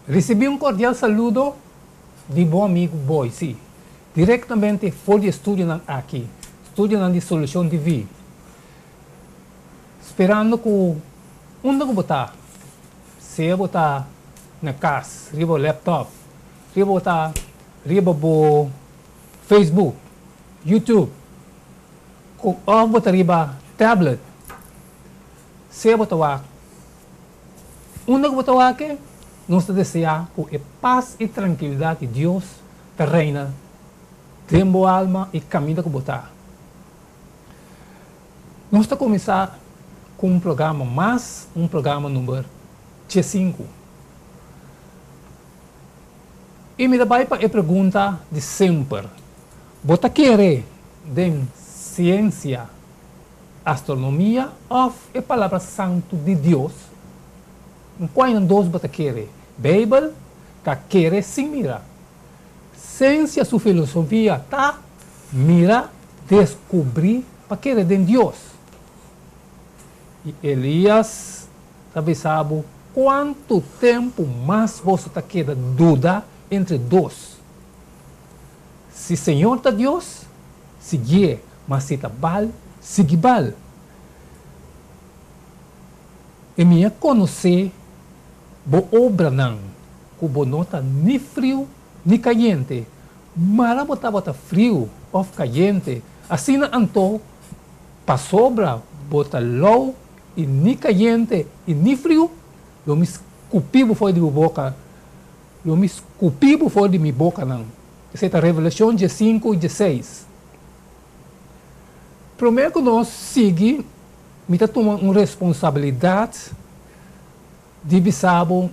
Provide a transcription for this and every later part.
Risibí un kordial saludo di bo amigu Boy, sí, direktamente for di e studionan aki, studionan di Solucion TV. Sperando ku unda ku bo ta, sea bo ta na kas riba bo laptop, riba bo ta riba bo Facebook, YouTube, ku òf bo ta riba tablet, sea bo ta wak unda ku bo ta wak e, nos ta deseá ku e pas i trankilidat di Dios ta reina den bo alma i kaminda ku bo ta. Nos ta kuminsá ku un programa mas, un programa number diesinku. I mi ta bai pa e pregunta di semper, Bo ta kere den siensia, astronomia òf e Palabra Santu di Dios? Un kua nan dos bo ta kere? Beibel ta kere sin mira. Sensia su filosofia ta mira, deskubrí pa kere den Dios. I Elias ta bisa bo, Kuantu tempu mas boso ta keda duda entre dos? Si Señor ta Dios, siguié, ma si ta Baal, sigui Baal. I mi a konosé bo obranan, ku bo no ta ni friu ni kayente. Mara bo tabata friu òf kayente, asina anto pasobra bo ta lou i ni kayente i ni friu, lo mi skupi bo for di bo boka, lo mi skupi bo for di mi bokanan. Esei ta Revelashon diesinku i dieseis. Promé ku nos sigui, mi ta tuma un responsabilidat di bisa bo,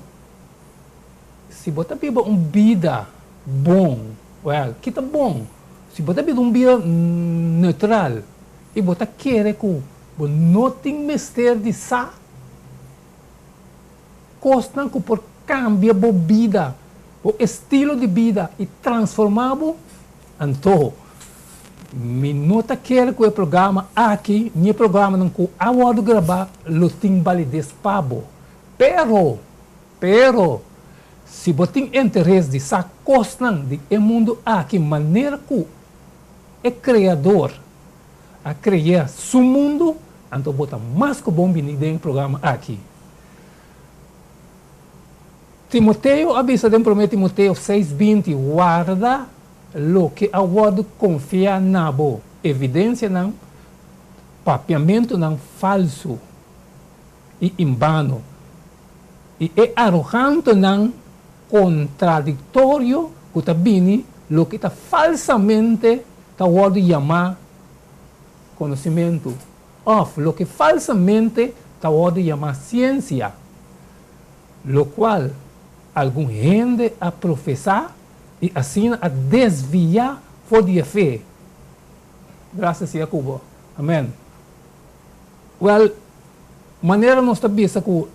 si bo ta biba un bida bon, wèl, ki ta bon? Si bo ta biba un bida neutral i bo ta kere ku bo no tin mester di sa kosnan ku por kambia bo bida, bo estilo di bida i transformá bo, anto mi no ta kere ku e programa aki ni e programanan ku a wòrdu grabá lo tin balides pa bo. Pero, pero, si bo tin interes di sa kosnan di e mundu aki manera ku e Kreador a krea su mundu, anto bo ta mas ku bon bini den e programa aki. Timoteo a bisa den Promé Timoteo seis binti, Warda loke a wòrdu konfiá na bo, evidensianan, papiamentunan falsu i inbano, i e arogantenan kontradiktorio ku ta bini loke ta falsamente ta wòrdu yamá konosimentu, òf loke falsamente ta wòrdu yamá siensia, lokual algun hende a profesá i asina a desviá for di e fe. Grasia sea ku bo. Amèn. Wèl, manera nos ta bisa ku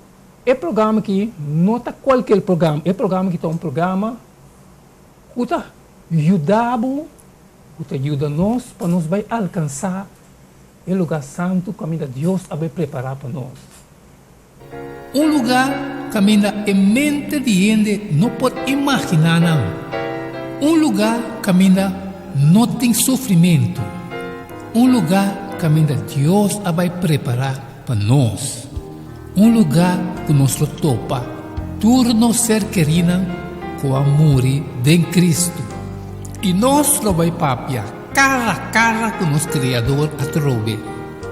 e programa aki no ta kualkier programa, e programa aki ta un programa ku ta yuda bo, ku ta yuda nos pa nos bai alkansá e lugá santu kaminda Dios a bai prepará pa nos. Un lugá kaminda e mente di hende no por imaginá nan. Un lugá kaminda no tin sufrimentu. Un lugá kaminda Dios a bai prepará pa nos. Un lugá ku nos lo topa tur nos ser kerínan ku a muri den Kristu. I nos lo bai papia kara kara ku nos Kreador atrobe.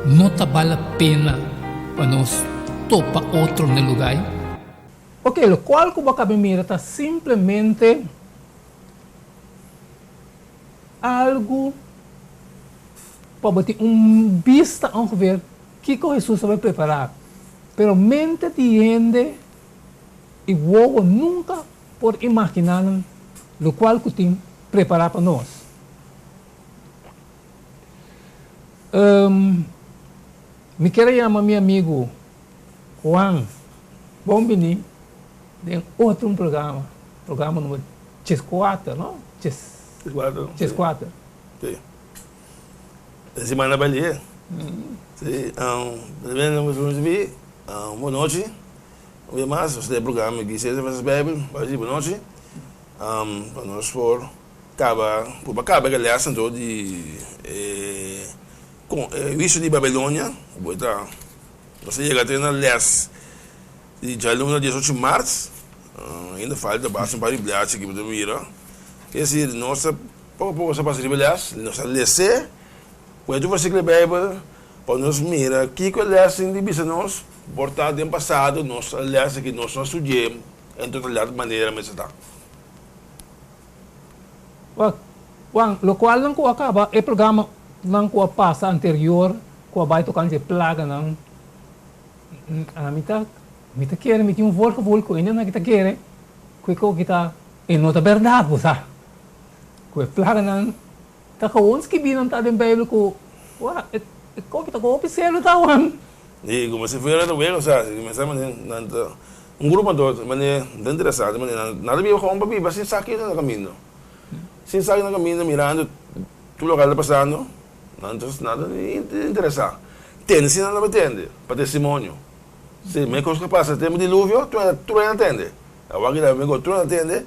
No ta bal pena pa nos topa otro n'e lugá ei? Ok, lokual ku bo a kaba mira ta simplemente algu pa bo tin un bista ongeveer kiko Hesus a bai prepará. Pero mente di hende i wowo nunka por imaginá nan lokual ku tin prepará pa nos. Mi kier a yama mi amigu Juan bon bini den otro un programa, programa number 14, no? 14. Sí. Den simana bai lihe. Sí, primeramente nos ta ricibi un bon nochi. Un bia mas nos ta den e programa di Ciencia versus Bijbel. Bai ricibi bon nochi. Pa nos por caba, purba caba e les anto di e huicio di Babilonia. Bo ta, nos a yega te na les di djaluna 18 maart. Ainda falta basta un par di blachi aki bo ta mira. Es decir, nos ta Poko poko nos a pasa riba e lès, nos a les'é ku e tur versíkulo di Beibel pa nos mira kiko e lès tin di bisa nos. Por ta den pasado nos a lesa ki nos no a studi'é en totalidat manera mester ta. Wak, Juan, lokualnan ku a kaba e programanan ku a pasa anterior ku a bai tokante e plaganan, ami ta mi ta kere mi tin un voorgevoel ku hende nan ki ta kere ku e koki ta e no ta bèrdat bo sa. Ku e plaganan ta gewoon skibí nan ta den Beibel ku wak e koki ta hopi serio ta wan. I komo si fuera ta wega osea si mester mane nan ta un grupo anto mane ta interesante mane nan ta biba gewoon pa biba sin sa kiko ta na kaminda sin sa kiko ta na kaminda mirando tur loke ta pasando nan ta nan ta interesa tende si nan ta tende pa testimonio si me kos ku pasa tempo diluvio tur hende a tende awor aki tambe tur hende a tende.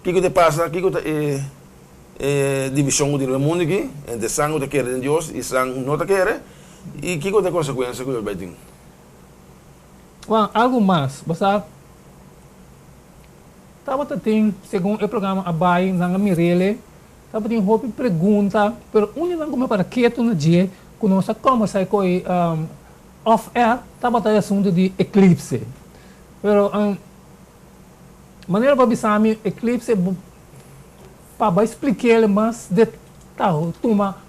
Kiko ta pasa? Kiko ta e e divishon ku tin riba e mundu aki entre esnan ku ta kere den Dios i esnan ku no ta kere? I kiko ta e konsekuensia ku lo bai tin? Juan, algu mas, bo sa tabata tin, segun e programa a bai, nan a mir'ele, tabatin hopi pregunta, pero un di nan ku mi a para ketu na dje, ku nos a kòmbersá e ko'i off air, tabata e asuntu di eklipse. Pero Manera bo a bisa mi eclipse pa bai splik'el mas detaho tuma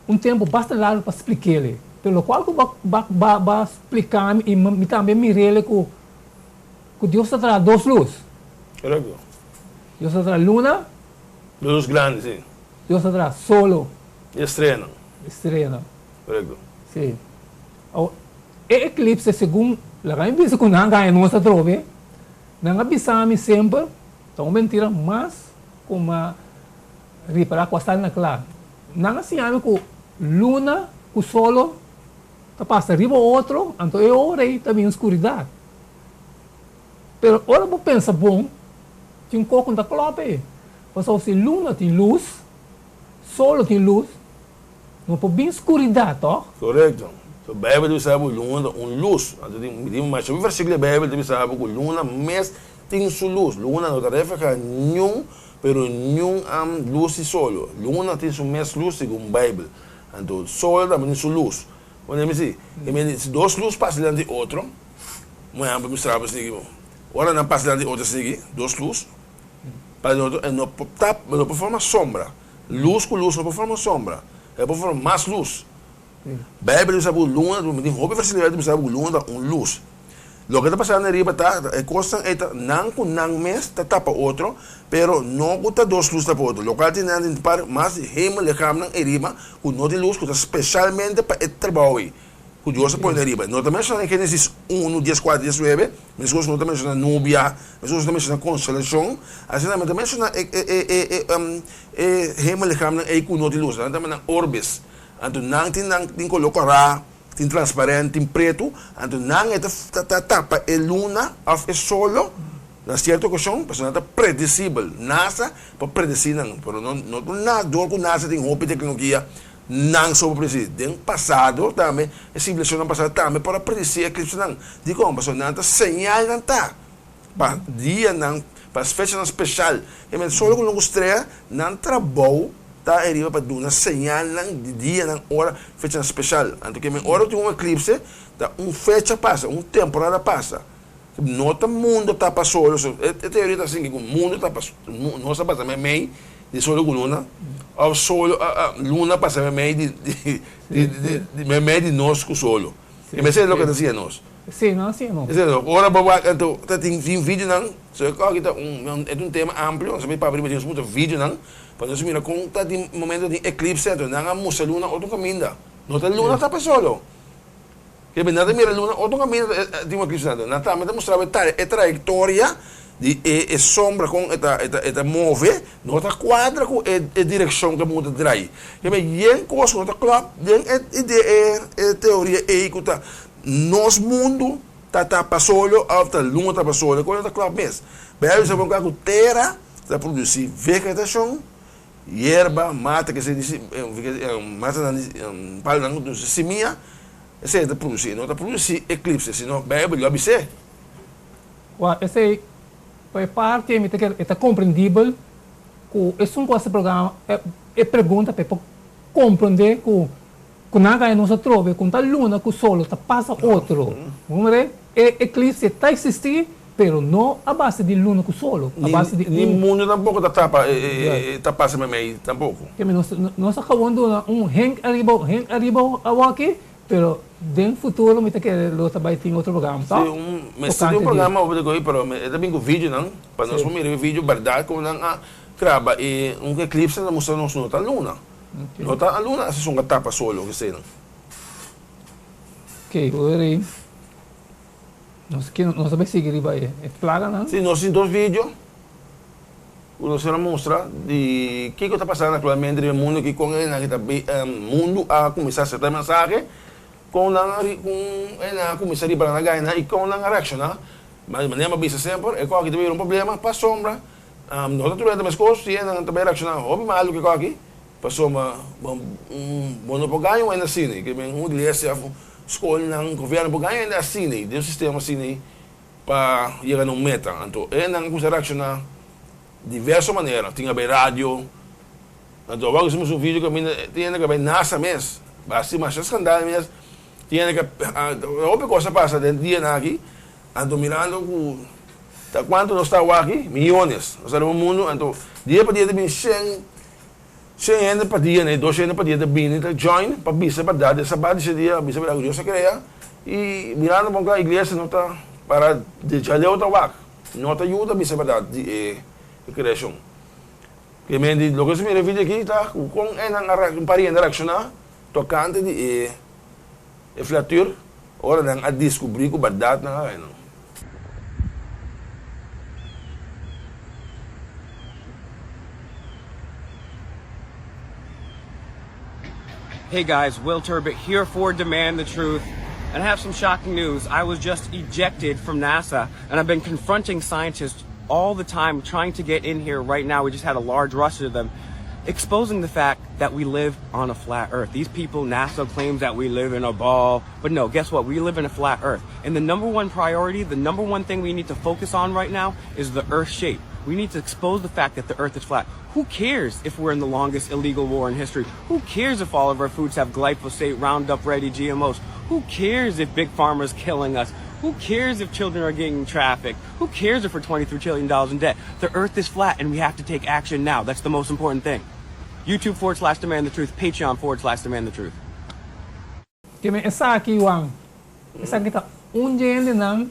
un tempo basta largo pa splik'el pero locual cu bo ba ba splica mi y mi tambe mir'el cu cu Dios ta traha dos luz. Correcto. Dios ta traha luna. Dos luz grandi si. Dios ta traha solo. Y estreanan. Estreanan. Correcto. Si. Awor e eclipse segun laga mi bisa cu nan gaña nos atrobe. Nan a bisa mi semper, ta un mentira mas ku m'a ripará ku a sali na kla. Nan a siña mi ku luna ku solo ta pasa riba otro, anto e ora ei ta bin skuridat. Pero ora bo pensa bon, tin kos ku no ta klòp ei. Pasobra si luna tin lus, solo tin lus, No por bin skuridat, tòg? Korekto. So Beibel ta bisa bo luna ta un lus. Anto tin tin masha hopi versíkulo di Beibel ta bisa bo ku luna mes tin su lus. Luna no ta reflehá niun pero niun lus di solo. Luna tin su mes lus segun Beibel. Anto solo tambe tin su lus. Bo ntende mi si? I mi si dos lus pasa dilanti di otro, un ehèmpel mi mustra bo esaki bo. Ora nan pasa dilanti di otro esaki, dos lus pasa dilanti di otro, e no por tap, e no por forma sombra. Lus ku lus no por forma sombra, e por forma mas lus. Beibel ta bisa ku luna, mi tin hopi versíkulo ta bisa ku luna ta un lus. Loke ta pasando ariba ta, e kosnan ei ta nan ku nan mes ta tapa otro, pero no ku ta dos lus tapa otro. Lokual tin nan tin par mas di hemellichaamnan ei riba ku no tin lus ku ta spesialmente pa e trabou ei ku Dios a pone ariba. No ta menshoná den Génesis unu, dieskuater, diesnuebe, meskos ku no ta menshoná nubia, meskos ku no ta menshoná konstelashon, asina tambe ta menshoná e e e e e hemellichaamnan ei ku no tin lus, nan ta yama nan orbes. Anto nan tin nan tin koló kòrá, tin transparènt, tin pretu, anto nan e ta ta tapa e luna òf e solo na sierto okashon, pasobra nan ta predesibel. NASA por predesí nan, pero no no dor ku NASA tin hopi teknologia Nan so por predisí. Den pasado tambe, e sivilisashonnan pasado tambe por a predisí eklipsenan. Dikon? Pasobra nan ta señalnan ta pa dianan, pa fechanan speshal. E men solo ku nan ku strea, nan trabou ta ariba pa duna señalnan di dianan, ora, fechanan speshal. Anto ke men ora ku tin un eklipse, ta un fecha pasa, un temporada pasa. No ta mundo tapa solo, so e teoria ta sinki ku mundo tapa, nos a pasa meimei di solo ku luna, òf solo luna pasa meimei di meimei di nos ku solo. E mester loke ta siña nos. Esei no asina no. Esei no. Ora bo wak anto ta tin tin videonan, so e koki ta un e ta un tema amplio, nos a bay papia riba dje, nos mucha videonan pa nos mira kon ta tin momento tin eclipse anto nan a mustra luna otro kaminda. No ta luna tapa solo. Ke nan ta mira luna otro kaminda tin un eclipse anto nan tambe ta mustra bo e trayectoria di e e sombra kon e ta e ta move no ta kuadra ku e e direkshon ku e mundu ta drai. Ke men yen kos ku no ta klòp den e idea e e teoria ei ku ta nos mundu ta tapa solo òf ta luna tapa solo e kos no ta klòp mes. Bijbel bisa bon kla ku tera ta produsí vegetashon, yerba, mata ke se di matanan di palonan ku produsí simia esei ta produsí no ta produsí eklipse sino Bijbel lo a bis'é. Wak, esei pa e parti mi ta kere e ta komprendibel ku esun ku hasi programa e pregunta pa e por komprende ku ku nan a nos atrobe ku ta luna ku solo ta pasa otro. Bo mira e eklipse ta eksistí pero no a base di luna ku solo, a base di Ni un. mundu tampoko ta tapa ta pasa meimei tampoko. Keme nos nos a kawon duna un henk ariba henk ariba awaki Pero den futuro mi ta kere lo ta bai tin otro programa Sí, toh? un mester tin Tocante un di. programa over de koe, pero e ta bin ku videonan pa nos Sí. por mira e video berdad ku nan a graba e un eclipse nan ta mustra nos no ta luna. Ok. No ta luna asina son a tapa solo eseinan. Ok, hoor ei. Nos ke nos ta bai sigui riba e e plaganan. Sí, nos tin dos video ku nos a mustra di kiko ta pasando aktualmente riba e mundu aki, kon e nan ta mundu a kuminsá aseptá e mensahe, kon nan a kon e nan a kuminsá riba nan a gana i kon nan a reakshoná. Manera mi a bisa semper, e kos aki ta bira un problema pasobra no ta tur hende ta meskos, si e nan ta bai reakshoná hopi malu ku e kos aki. Pasobra bo no por gaña un hende asina, ke men un iglesia of skolnan, gobièrnu por gaña hende asina, den un sistema asina pa yega na un meta. Anto e hendenan a kuminsá reakshoná diverso manera, tin a bai radio, anto awor ku hasimus un video kaminda tin hende ku a bai NASA mes, hasi masha skandal mes, tin hende ku a hopi kos a pasa den dianan aki, anto mirando ku ta kuantu nos ta awor aki, miyones, nos ta riba mundu, anto dia pa dia ta bin shen. Shen hende pa dia ne, dos hende pa dia ta bini ta join pa bisa berdad e sabat di se dia, bisa berdad ku Dios a krea i mirando bon kla iglesia no ta para di djaleu ta wak, no ta yuda bisa berdad di e kreashon. Ke men di loke nos mira e video aki ta ku kon e nan a un par di hende a reakshoná tokante di e e flatur ora nan a diskubrí ku berdad nan a haña nan. Hey guys, Will Turbot here for Demand the Truth. And I have some shocking news. I was just ejected from NASA and I've been confronting scientists all the time trying to get in here right now. We just had a large rush of them exposing the fact that we live on a flat earth. These people, NASA claims that we live in a ball, but no, guess what? We live in a flat earth. And the number one priority, the number one thing we need to focus on right now is the earth shape. We need to expose the fact that the earth is flat. Who cares if we're in the longest illegal war in history? Who cares if all of our foods have glyphosate, Roundup Ready, GMOs? Who cares if big pharma's killing us? Who cares if children are getting trafficked? Who cares if we're $23 trillion in debt? The earth is flat and we have to take action now. That's the most important thing. YouTube forward slash demand the truth, Patreon forward slash demand the truth. Ke men esaki, Juan? Esaki ta un dje hendenan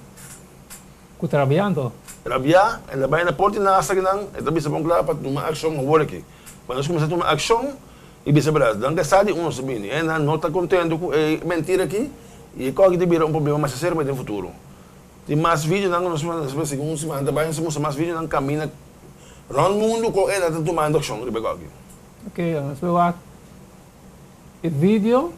ku ta rabia anto. Rabia, el a bai na porta di nasa kinan, e ta bisa bon kla pa tuma akshon awor aki. Pa nos kuminsá tuma akshon i bisa bras, nan ke sa di un nos ta bini. E nan no ta kontento ku e mentira aki i e kòki ta bira un problema masha serio pa den futuro. Tin mas videonan ku nos mester segun siman ta bai nos ta mustra mas videonan kaminda rònt mundu kon e nan ta tumando akshon riba e kòki. Ok, nos por wak e video.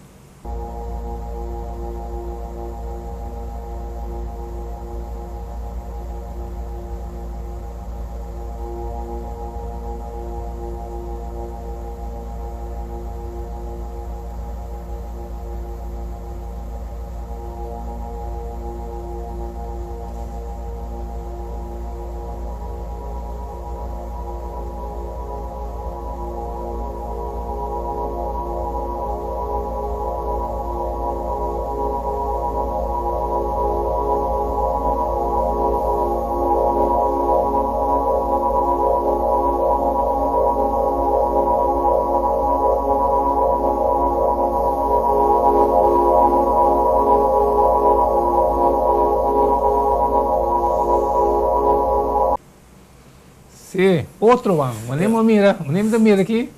Sí, otro wan. Wanneer mi a mira, wanneer mi ta mira aki,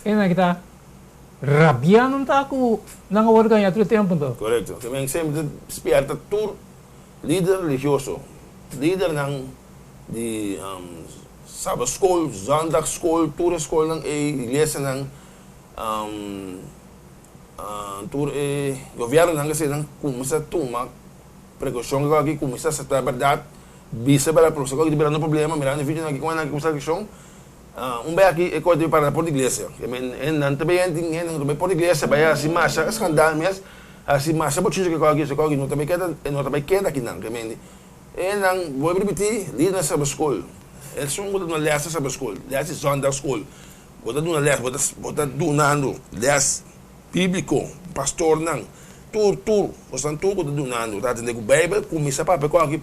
e nan ki ta rabia nan ta ku nan a wòrdu gañá tur e tempu anto. Korekto. Ke men semper ta spièrta tur lider religioso, lidernan di Sabbatskol, Zondagskol, tur e skolnan ei, iglesianan, tur e gobièrnunan ke nan kuminsá tuma prekoushon aki, kuminsá aseptá e bèrdat. Bisa bera pero sa ku ta birando problema mirando e videonan aki kon nan kuminsá akshon un bes aki e kos debe para na por di iglesia nan ta bay tin hende ku ta bay por di iglesia bay hasi masha eskandal mes hasi masha bochincha ku e kos aki e kos aki no ta bay keda e no ta bay keda aki nan e nan bo a ripiti lidernan sabe skol esun ku ta duna les na sabe skol les di zondagschool bo ta duna les bo ta dunando les Bíbliko, pastornan, tur, tur, kosnan tur ku ta dunando, ta atendé ku Beibel, kuminsá papia ku aki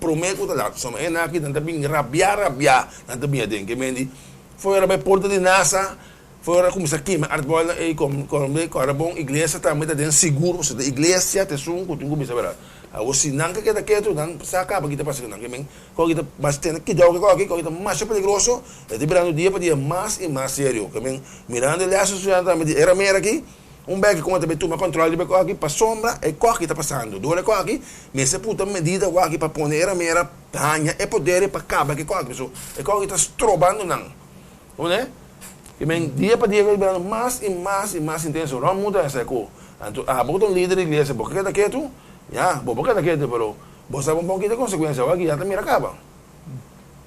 promé ku ta lat. Pasobra e nan aki nan ta bin rabiá rabiá, nan ta bin aden. Ke men di, for ora bai porta di nasa, for ora kuminsá kima artbòlnan ei, kom, kom, kòrda bon, iglesia tambe ta den sigur, pasobra ta iglesia ta esun ku tin kuminsá bira. Awor si nan ke keda ketu, nan sa kaba ki ta pasa ku nan. Ke men, kòki ta mas tene kidou ke kòki, kòki ta masha peligroso, e ta birando dia pa dia mas i mas serio. Ke men, mirando e lès estudiante tambe di e ramera aki, un bèki kon e ta bai tuma kòntròl riba e kòki, pasobra e kòki ta pasando. Dor e kòki, mester puta medida waki pa pone e ramera haña e poder pa kaba ku e kòki, pasobra e kòki ta strobando nan. Comprende? Ke men, dia pa dia e ta birando mas i mas i mas intenso. Rònt mundu ta hasi aku. Anto abo ku ta un lider di iglesia, bo ke keda ketu? Ya, bo por keda ketu, pero Bo sa bon ki ta konsekuensia awor ki ya ta mira kaba.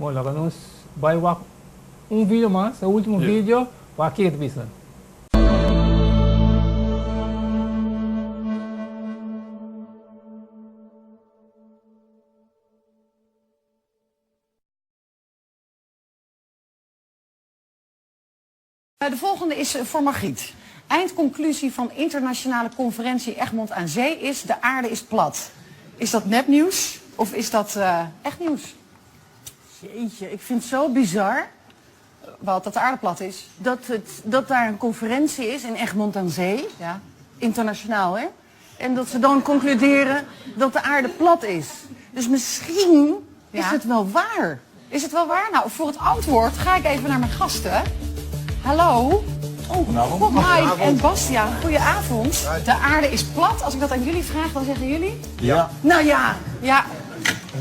Bon laga nos bai wak un video mas, e ultimo video, wak ke ta bisa. De volgende is voor Margriet. Eindconclusie van internationale conferentie Egmond aan Zee is de aarde is plat. Is dat nepnieuws of is dat echt nieuws? Jeetje, ik vind het zo bizar. Wat, dat de aarde plat is? Dat, het, dat daar een conferentie is in Egmond aan Zee. Ja. Internationaal, hè? En dat ze dan concluderen dat de aarde plat is. Dus misschien is het wel waar. Is het wel waar? Nou, voor het antwoord ga ik even naar mijn gasten. Hallo. Oh, Mike en Bastiaan, goedenavond. De aarde is plat. Als ik dat aan jullie vraag, dan zeggen jullie? Ja. Nou ja. Ja.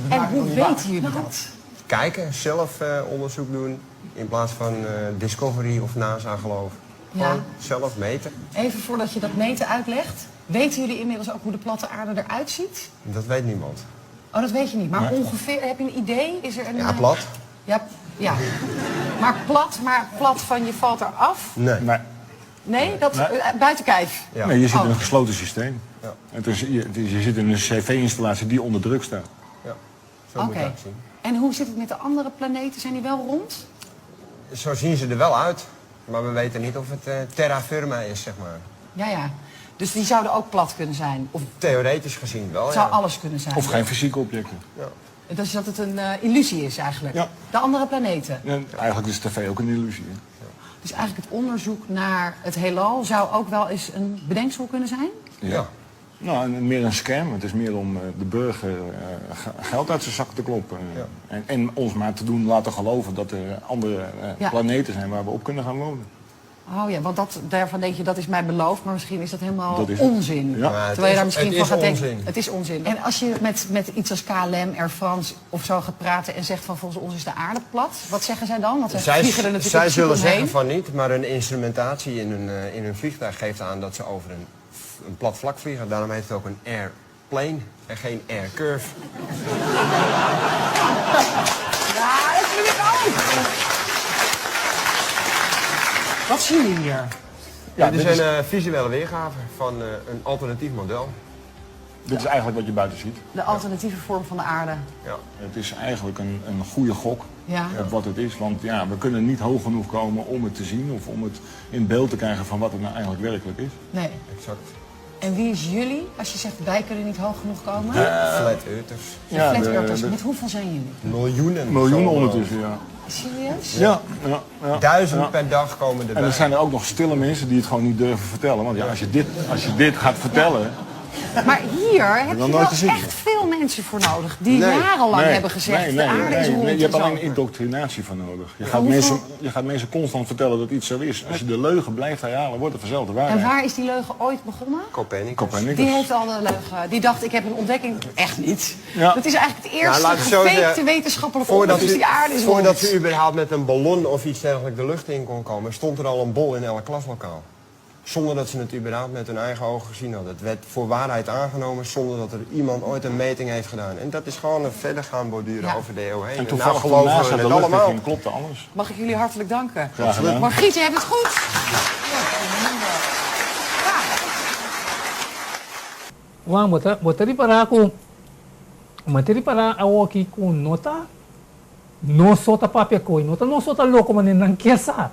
En hoe weten jullie dat? Kijken, zelf onderzoek doen in plaats van Discovery of NASA geloven. Ja. Gewoon zelf meten. Even voordat je dat meten uitlegt. Weten jullie inmiddels ook hoe de platte aarde eruit ziet? Dat weet niemand. Oh, dat weet je niet. Maar ongeveer, heb je een idee? Is er een, Ja, plat. Ja, ja. Maar plat, maar plat van je valt eraf? Nee. Nee. Nee, dat, Nee. Buiten kijf? Ja. Nee, je zit in Oh. een gesloten systeem. Ja. Het is, je, het is- je zit in een cv-installatie die onder druk staat. Ja. Zo moet je Oké. het zien. En hoe zit het met de andere planeten? Zijn die wel rond? Zo zien ze er wel uit. Maar we weten niet of het terra firma is, zeg maar. Ja, ja. Dus die zouden ook plat kunnen zijn? Of Theoretisch gezien wel, het zou ja. alles kunnen zijn? Of geen fysieke objecten. Ja. Dus dat het een illusie is eigenlijk? Ja. De andere planeten? En eigenlijk is tv ook een illusie. Hè? Dus eigenlijk het onderzoek naar het heelal zou ook wel eens een bedenksel kunnen zijn? Ja. Nou, en meer een scam. Het is meer om de burger geld uit zijn zak te kloppen. Ja. En ons maar te doen laten geloven dat er andere planeten zijn waar we op kunnen gaan wonen. Oh ja, want daarvan denk je dat is mij beloofd, maar misschien is dat helemaal Dat is het. onzin. Ja. Maar het Terwijl je daar is- misschien het van is gaat denken, onzin. het is onzin. En als je met iets als KLM, Air France of zo gaat praten en zegt van volgens ons is de aarde plat, wat zeggen zij dan? Want zij vliegen er natuurlijk Zij op zullen omheen. zeggen van niet, maar hun instrumentatie in hun vliegtuig geeft aan dat ze over een plat vlak vliegen. Daarom heet het ook een airplane en geen aircurve. Ja, dat vind ik ook! Wat zien we hier? Ja, dit is dit is- een visuele weergave van een alternatief model. Dit is eigenlijk wat je buiten ziet. De alternatieve vorm van de aarde. Ja. Het is eigenlijk een goede gok Ja. op wat het is. Want we kunnen niet hoog genoeg komen om het te zien of om het in beeld te krijgen van wat het nou eigenlijk werkelijk is. Nee. Exact. En wie is jullie, als je zegt wij kunnen niet hoog genoeg komen? De Flat Earthers. De Ja, Flat Earthers. Met hoeveel zijn jullie? Miljoenen. Miljoenen Zo, ondertussen, ja. Serieus? Ja, ja, ja. 1000 Ja. per dag komen erbij. En er zijn er ook nog stille mensen die het gewoon niet durven vertellen. Want als je dit gaat vertellen, Maar hier heb nog je nooit wel gezien. echt veel mensen voor nodig die Nee. jarenlang Nee, hebben gezegd nee, de nee, aarde is nee, rond nee, je hebt en zo. alleen indoctrinatie voor nodig. Je gaat, hoeveel- mensen, je gaat mensen constant vertellen dat iets zo is. Als je de leugen blijft herhalen, wordt het vanzelf de waarheid. En waar is die leugen ooit begonnen? Copernicus. Copernicus. Die heeft al de leugen. Die dacht, ik heb een ontdekking. Echt niet. Ja. Dat is eigenlijk het Nou, eerste laat ik zo gefakte zeggen, wetenschappelijk Voordat onderzoek. u, Die aarde is voordat rond. ze überhaupt met een ballon of iets dergelijks de lucht in kon komen, stond er al een bol in elk klaslokaal. Zonder dat ze het überhaupt met hun eigen ogen gezien hadden. Het werd voor waarheid aangenomen zonder dat er iemand ooit een meting heeft gedaan. En dat is gewoon een verder gaan borduren Ja. over de eeuw heen. En En toevallig nou toen geloven NASA we de het lucht in allemaal. ging, klopte alles. Mag ik jullie hartelijk danken. Graag gedaan. Margriet, je hebt het goed. Juan, bo ta, bo ta ripará ku, bo ta ripará awoki ku no ta nos so ta papia koi, no ta nos so ta loko manera nan kier sa.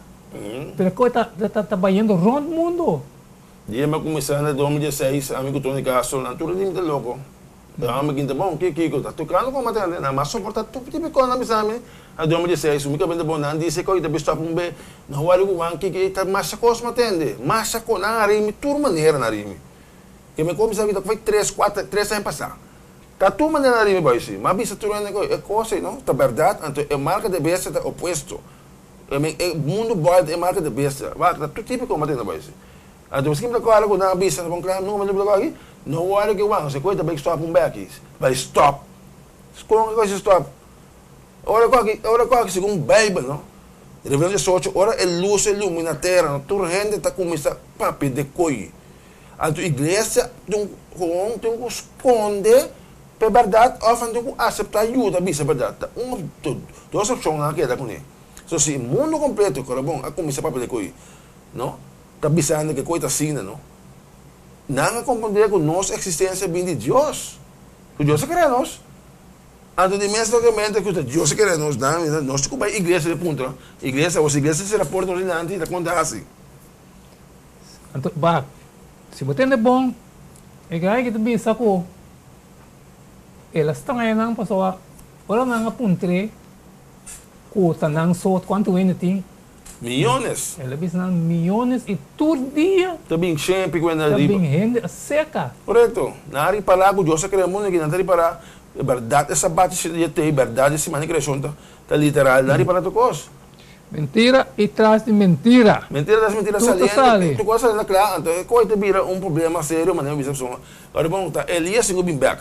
Pero koi ta, ta, ta bayendo rond mundo. Dia mi a kuminsá na 2016, ami ku Tony Castro, nan tur di mi ta loko. Pero ami kinta bon, ki kiko ta tokando kon matende, nan mas soportá tur tipo di kos nan bisa mi. Na 2016, mi kabenta bon, nan dise koi ta bistòp un be, nan wòrdu ku wan kiko ta masha kos matende, masha kos, nan a rimi tur manera nan a rimi. Ke mi kuminsá kita ku tres, kuater, tres aña pasá. Ta tur manera nan a rimi bai si, mi a bisa tur hende ku e kos ei no ta bèrdat, anto e marka di bestia ta opuesto. I mean, e mundu bòlta e marka di bestia, wak, ta tur tipo di kos matende bai si. Anto miskien mi ta kòrda ku nan a bisa bon kla no mi ta aki, no wòrdu ke wak, se koi ta bai stòp un bèki, bai stòp. Kon ke kos e stòp? Ora ku aki, ora ku aki segun Beibel no, Revelashon diesocho, ora e lus a ilumina tera no, tur hende ta kuminsá papia de koi. Anto iglesia tin ku tin ku skonde pa e bèrdat òf nan tin ku aseptá yuda bisa e bèrdat. Ta un of dos opshon nan a keda kuné. So si mundu kompleto, kòrda bon, a kuminsá papia de koi no, Ta bisando ke koe ta asina, no? Nan a komprendé ku nos eksistensia bin di Dios, ku Dios a krea nos. Anto di mes lógikamente ku ta Dios a krea nos, nan a bisa, nos tin ku bai iglesia di puntra iglesia, awor si iglesia sera porta nos dilanti, ta konta hasi. Anto, bak, si bo tende bon, e guy ki ta bisa ku el a straña nan pasobra ora nan a puntr'é ku ta nan so kuantu hende tin, Miyones. El a bisa nan miyones i tur dia. Ta bin shempi ku hende Ta riba. bin hende aserka. Korekto. Nan a ripará ku Dios a krea mundu aki. Nan ta ripará e bèrdat e sabat di te, e bèrdat di siman di kreashon ta ta literal. Nan a ripará tur kos. Mentira i tras di mentira. Mentira tras mentira Tur ta saliendo. sali. Tur kos saliendo kla. Anto e kos ta bira un problema serio manera mi bisa persona. Ora bon ta Elias tin ku bin bèk.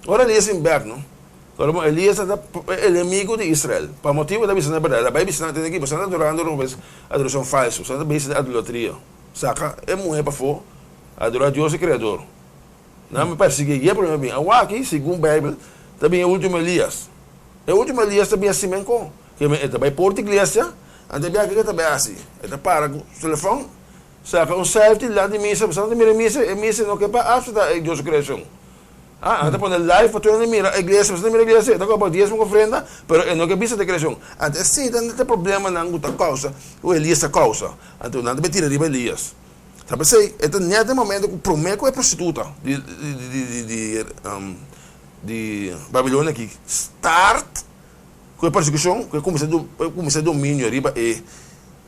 Ora Elias bin bèk no. Ora bon, Elias ta e enemigu di Israel. Pa motibu ta bisa nan e berdad. El a bai bisa nan, Tende aki, boso nan ta adorando robes, adorashon falsu. Boso nan ta bisa den adolatria. Saka e muhé pafó, adorá Dios e Kreador. Nan a persiguié i e problema a bin. Awaki, segun Beibel, ta bin e ultimo Elias. E ultimo Elias ta bin hasi menkó. Ke men e ta bai porta iglesia, anto e biaha kiko e ta bai hasi? E ta para ku su telefòn, saka un selfie dilanti di misa, boso nan ta mira e misa, e misa no ke pa aseptá e Dios su kreashon. Ah, nan ta pone live pa tur hende mira e iglesia, pasobra mira e iglesia, e ta koba diesmo ku ofrenda, pero e no ke bisa ta kreashon. Anto esei ta e problemanan ku ta kousa, ku Elias ta kousa. Anto nan ta bai tira riba Elias. Ta p'esei e ta nèt e momento ku promé ku e prostituta di di di di di Babilonia aki start ku e persekushon, ku e kuminsá e kuminsá dominio riba e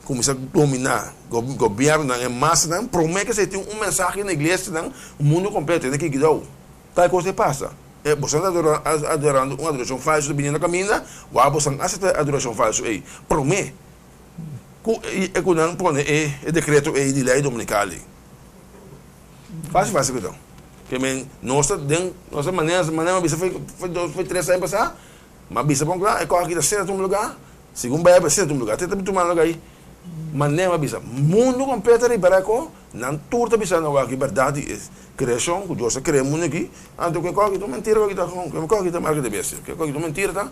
kuminsá dominá gobièrnunan, e masanan, promé ku esei tin un mensahe na iglesianan, mundu kompleto, hende ki guidou. Tal kos ta pasa. E boso ta adorando un adorashon falsu ta bini na kaminda, wak boso a aseptá e adorashon falsu ei promé ku ku nan pone e dekreto ei di lei dominikal ei. Fásil fásil ku ta. Ke men nos ta den nos ta manera manera mi a bisa foi tres aña pasá, Mi a bisa bon kla, e kos aki ta sera tuma lugá, segun Beibel sera tuma lugá, te ta tuma lugá ei. Ma nen a bisa, mundu kompleto a ripará ku nan tur ta bisa nan wak e bèrdat di e kreashon ku Dios a krea e mundu aki, anto ku e kos aki ta un mentira ku aki ta ku e kos aki ta marka di bestia, ku e kos aki ta un mentira ta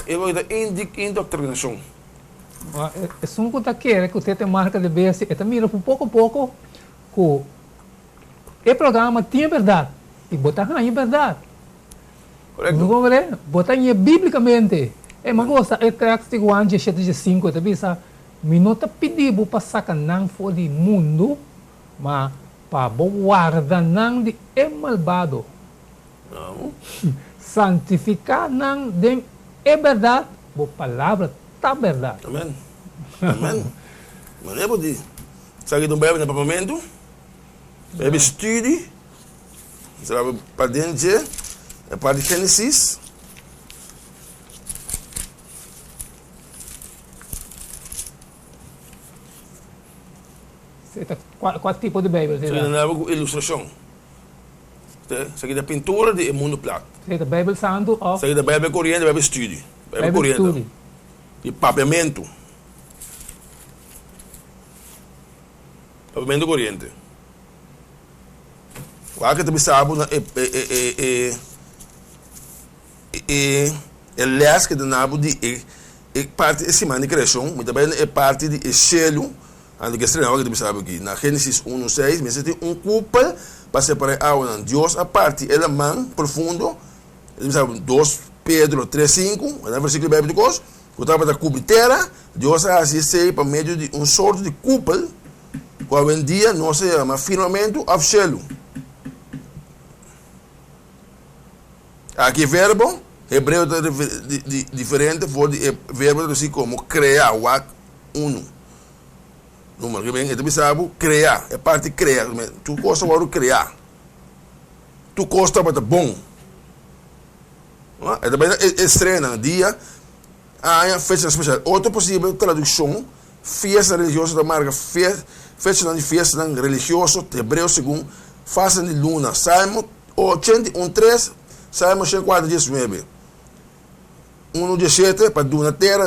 e kos aki ta indoktrinashon. Esun ku ta kere ku te ta e marka di bestia e ta mira ku poko poko ku e programa tin e bèrdat i bo ta haña e bèrdat. Korekto. Bo komprende? Bo ta ñe bíblikamente. E mi gosta e tèks di Juan diesshete diesinku, e ta bisa, Mi no ta pidi bo pa saka nan for di mundu, ma pa bo warda nan di e malbado. Santifiká nan den e bèrdat, bo palabra ta bèrdat. Amen. Amen. Manera bo di. Sa ki ta un Bijbel na papamentu? Bijbel studi. Nos ta paden dje e parti Génesis. Kua tipo di Beibel ta? Esaki ta ku ilustrashon. Esaki ta pintura di e mundu plat. Esaki ta Beibel Santu òf? Esaki ta Beibel koriente, Beibel studi. Beibel koriente. Di papiamentu. Papiamentu koriente. Wak e ta bisa bo na e e e e les ke ta na bo di e e parti e siman di kreashon, mi ta bai na e parti di e shelu, anto ke strena wak e ta bisa bo aki. Na Genesis unu seis mester tin un kupel pa separa e awanan. Dios a parti e laman profundo, e ta bisa bo dos Pedro tres sinku, e versikulo di Beibel di kos, ku tabata kubri tera, Dios a hasi esei pa medio di un sorto di kupel ku awendia nos ta yama firmamentu òf shelu. Aki e verbo hebreo ta diferente for di e verbo tradusí komo krea, wak unu. Numero ke men e ta bisa bo krea, e parti krea, tur kos ta wòrdu kreá, tur kos tabata bon. E ta bai na e estreanan, dia, aña, fechanan spesial. Otro posibel tradukshon, fiesta religioso ta marka fechanan di fiestanan religioso hebreo segun fasenan di luna, Salmo 81 tres, Salmo 104 19, Unu 17, pa duna tera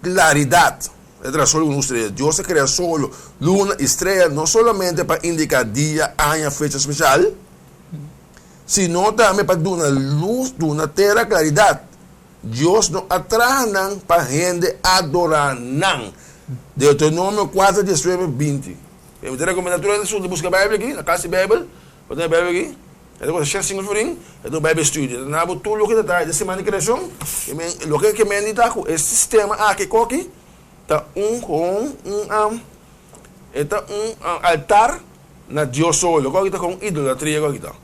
klaridat. E traha solo ku un strea. Dios a krea solo, luna i strea no solamente pa indiká dia, aña, fecha spesial, sino tambe pa duna lus, duna tera klaridat. Dios no a traha nan pa hende adorá nan. Deuteronomio kuater, diesnuebe, 20. Mi ta rekomendá tur hende su buska Beibel aki, na kas di Beibel, bo tene Beibel aki, e ta kosta shen sinku florin, e ta un Beibel studio, e ta duna bo tur loke ta traha den siman di kreashon, i men loke ke men di ta ku e sistema aki koki ta un gewoon un e ta un altar na Dios solo, koki ta kon idolatria koki ta,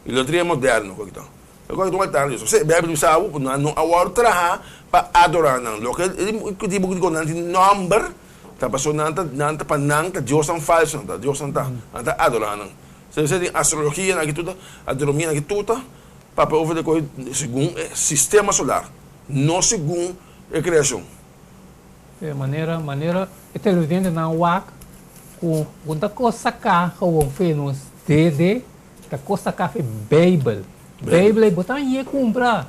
idolatria moderno koki ta. E kos ku ta Dios. P'esei, Beibel bisa bo ku nan no a wòrdu trahá pa adorá nan. Loke e di buki di ku nan tin nòmber ta pasobra nan ta nan ta pa nan ta diosnan falsu nan ta diosnan ta nan ta adorá nan. P'esei tin astrologia nan aki tur ta astronomia nan aki tur ta papia over di kos segun e sistema solar no segun e kreashon. E manera manera e televidentenan wak ku ku ta kos saká gewoon fe nos dede Ta kosta kafe Beibel. Beibel ei bo ta hañ'é kumpra.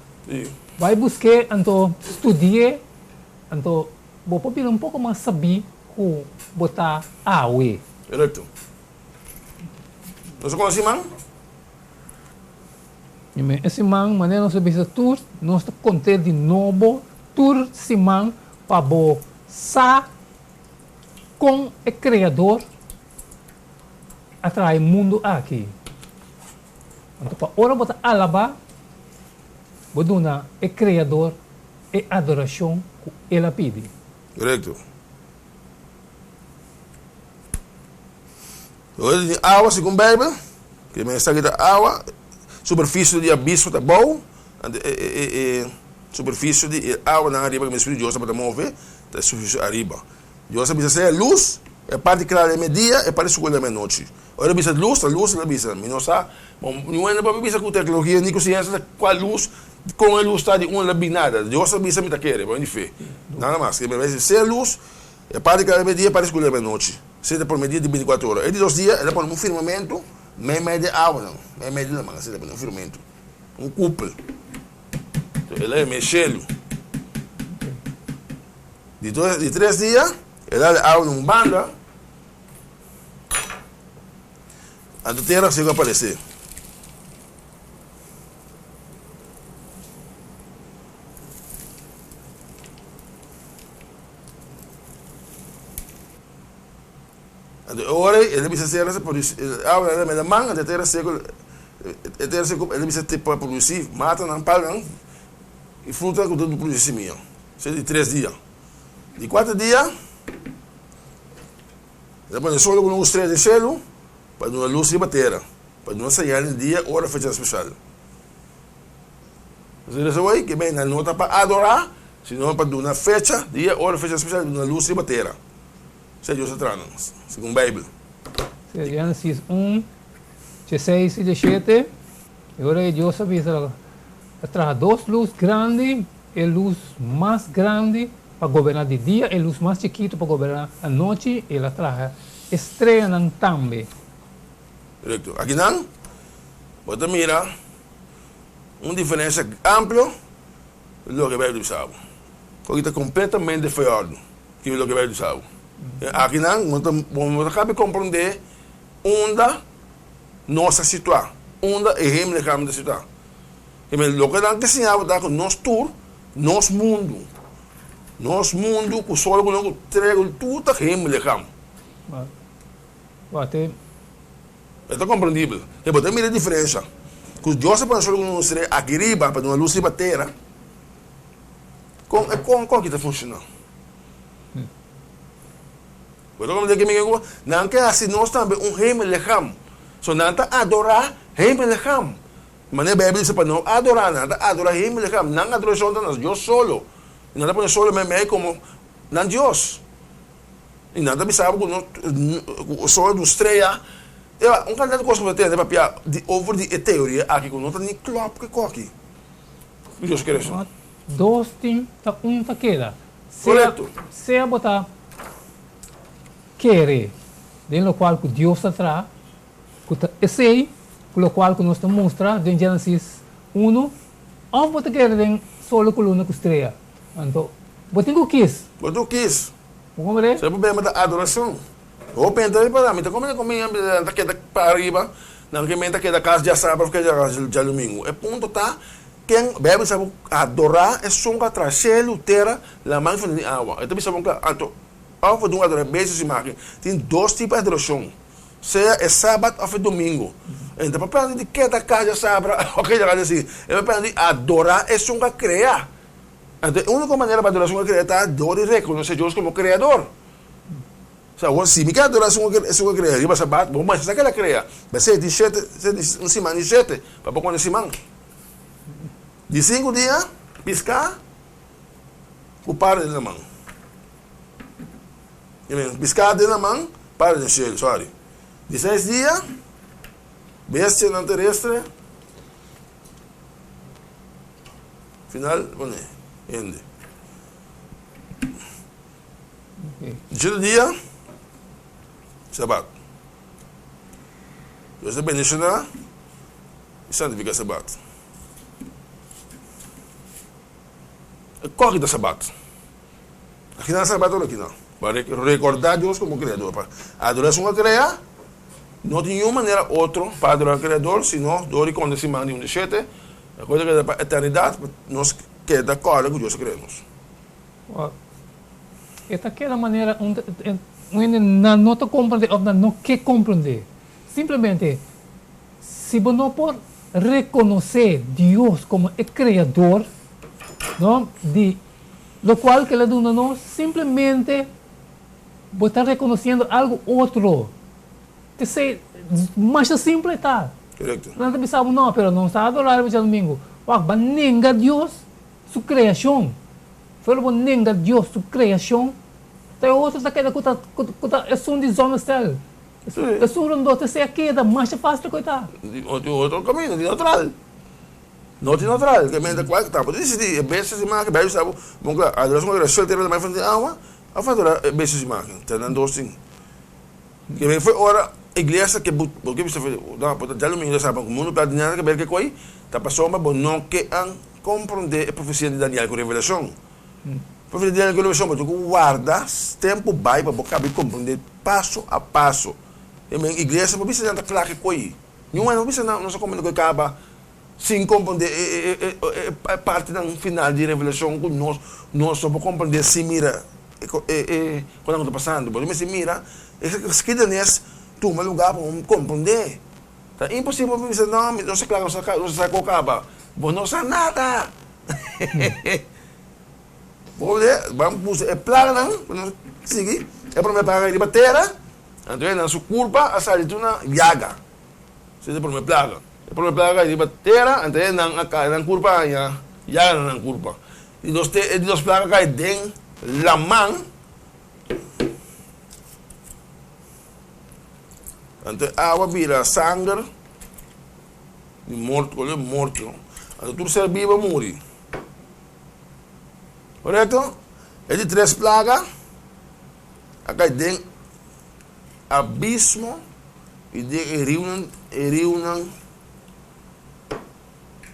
Bai busk'é anto studi'é anto bo por bira un poko mas sabí ku bo ta awe. Korekto. Nos a konosí man? E siman manera nos a bisa tur nos ta kont'é di nobo tur siman pa bo sa kon e Kreador a traha e mundu aki. Anto pa ora bo ta alabá, bo duna e Kreador e adorashon ku el a pidi. Korekto. Ora di tin awa segun Beibel, ke men esaki ta awa, superfisio di abismo ta abou, anto e e e superfisio di e awanan ariba ke men Spiritu di Dios tabata move ta e superfisio ariba. Dios a bisa, Sea lus, e parti kla den media, e parti skur den menochi. Ora el a bisa lus, ta lus el a bisa. Mi no sa, bo niun hende por bisa ku teknologia ni ku siensia ta kua lus, kon e lus ta, di unda el a bin, nada. Dios a bisa, mi ta kere, pa mi di fe. Nada mas. El a bisa, Sea lus, e parti kla den media, e parti skur den menochi. Esei ta promé dia di bintikuater ora. E di dos dia, el a pone un firmamentu meimei di e awanan, meimei di laman, asina el a pone un firmamentu, un kupel. El a yam'é shelu. Di di tres dia, el a awa na un banda, anto tera seku a paresé. Anto e ora ei, el a bisa tera sa produsí, awa na meda man, anto e tera seku, e tera seku, el a bisa pa produsí matanan, palnan i fruta ku ta produsí simia. Esei di tres dia. Di kuater dia, el a pone solo ku un strea den shelu pa duna lus riba tera, pa duna señal di dia, ora, fechanan spesial. Entonces resa wei ke nan no ta pa adorá, sino pa duna fecha, dia, ora, fechanan spesial, duna lus riba tera. Esei Dios a traha nan, segun Beibel. Génesis un, dieseis i diesshete. E ora ei Dios a bisa, A traha dos lus grandi, e lus mas grandi pa goberná di dia, e lus mas chikitu pa goberná anochi, el a traha e streanan tambe. Korekto. Akinan bo ta mira un diferensia amplio di loke Bijbel ta bisa bo. Koki ta kompletamente fo'i òrdu ki loke Bijbel ta bisa bo. Akinan bo ta bo ta kabi komprondé unda nos ta situá, unda e hemellichaam ta situá. Kibé loke nan ke siña bo ta ku nos tur, nos mundu, nos mundu ku sol ku luna ku strea ku tur ta hemellichaam. Wate. E ta komprendibel. E bo ta mira e diferensha. Ku Dios a pone sol ku luna ku strea aki riba pa duna lus riba tera. Kon e kon kon aki ta funshoná? Bo ta komprendé ke mi ku nan ke hasi nos tambe un hemellichaam. So nan ta adorá hemellichaam. Manera Beibel bisa pa no adorá nan, nan ta adorá hemellichaam. Nan adorashon ta na Dios solo. I nan ta pone solo meimei komo nan Dios. I nan ta bisa bo ku no ku solo di un strea. Eba, un kantidat di kos ku bo ta tende papia di over di e teoria aki ku no ta ni klòp ku e koki. Ku Dios kere esun. Dos tin ta un ta keda. Sea Korekto. sea bo ta kere den lokual ku Dios ta traha, ku ta esei ku lokual ku nos ta mustra den Genesis unu, òf bo ta kere den solo ku luna ku strea. Anto, bo tin ku kis. Bo tin ku kis. Bo komprende? Sa e problema ta adorashon. Hopi hende ta ripará, mi ta komende ku mi nan ta keda pa ariba, nan ke men ta keda kas djasabra òf keda kas djadumingu. E punto ta, ken Beibel sa bo adorá esun ku a traha shelu, tera, laman i fuente di awa. E ta bisa bo kla, anto òf bo dun adorá bestia su imágen. Tin dos tipo di adorashon, sea e sabat òf e domingu. E no ta papia di keda kas djasabra òf keda kas djasingu. E ta papia di adorá esun ku a krea. Anto e úniko manera pa adorá esun ku a krea ta dor di rekonosé Dios komo Kreador. Osea, awor si mi ke adorá esun ku a krea riba Sabat, bo mester sa ke el a krea. P'esei tin shete, un siman di shete, pa bo konta siman. Di sinku dia, piská ku para den laman. Piská den laman, para den shelu, sòri. Di seis dia, bestianan terestre. Final pone hende. Dje dia Sabat. Dios ta bendiciona y santifica Sabat. E koki ta Sabat. Aki nan Sabat ora aki nan. Pa recorda Dios como Creador. Pa adora esun a crea. No tin niun manera otro pa adora Creador sino door di konta siman di un di shete. E kos a keda pa eternidat pa nos keda kòrda ku Dios a krea nos. Wak, e ta keda manera un un hende nan no ta komprendé òf nan no ke komprendé. Simplemente, si bo no por rekonosé Dios komo e Kreador, no, di lokual ku El a duna nos, simplemente bo ta rekonosiendo algu otro. P'esei, masha simpel e ta. Korekto. Nan ta bisa bo, no, pero nos ta adorá riba djadumingu. Wak, bo a nenga Dios su kreashon. Fuera bo nenga Dios su kreashon, ta e otro ta keda ku ta, ku ta esun di zonnestel. Esun rondó ta esei a keda masha fásil ku e ta. No tin otro kaminda, tin natural. No tin natural. Ke mester kual ta bo disidí e bestia si maki, Bijbel bisa bo, bon kla, adorashon ku adorashon tera ta bai fuente di awa, òf adorá e bestia si maki. Ta nan dos tin. Ke men foi ora iglesia ke bo bo ke bisa no bo ta djadumingu ta saba ku mundu ta di nada ke ber ke koi ta pasobra bo no ke an komprondé e profesia di Daniel ku revelashon. Profesia di Daniel ku revelashon bo tin ku warda tempu bai pa bo kabi komprondé paso a paso. Ke men iglesia bo bisa nan ta kla ke koi niun hende bo bisa nan nos a komprondé koi kaba sin komprondé e e e e partinan final di revelashon ku nos nos no por komprondé sin mira E e konan ku ta pasando. Bo ta mester mira e skidenes tuma lugá pa bo komprondé. Ta imposibel pa bisa no, mi no sa kla, no sa no sa ku kaba. Bo no sa nada. Bo komprondé? Ban pusa e plaganan pa nos sigui. E promé plaga kai riba tera, anto e nan su kurpa a sali tur na yaga. Esei ta e promé plaga. E promé plaga kai riba tera, anto e nan a kai, nan kurpa a haña yaga na nan kurpa. Di nos te e di nos plaga kai den laman. Anto e awa bira sanger. Di morto, koló di morto. Anto tur ser bibu a muri. Korekto? E di tres plaga a kai den abismo i den e riunan, e riunan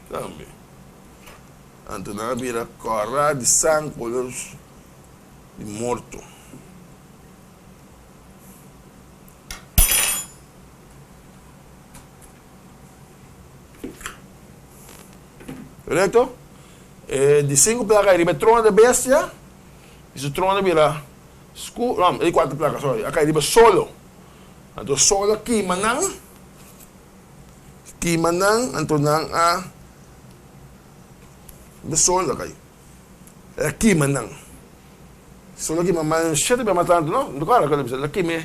tambe. Anto nan a bira kòrá di sang koló di morto. Korekto? E di sinku plaka a riba e trono di e bestia, i su trono a bira skur, no, e di kuater plaka, sorry, a kai riba solo. Anto solo a kima nan, kima nan, anto nan a, riba solo a kai, el a kima nan. Solo a kima mas shete bia mas tantu, no? No ta kòrda el a kima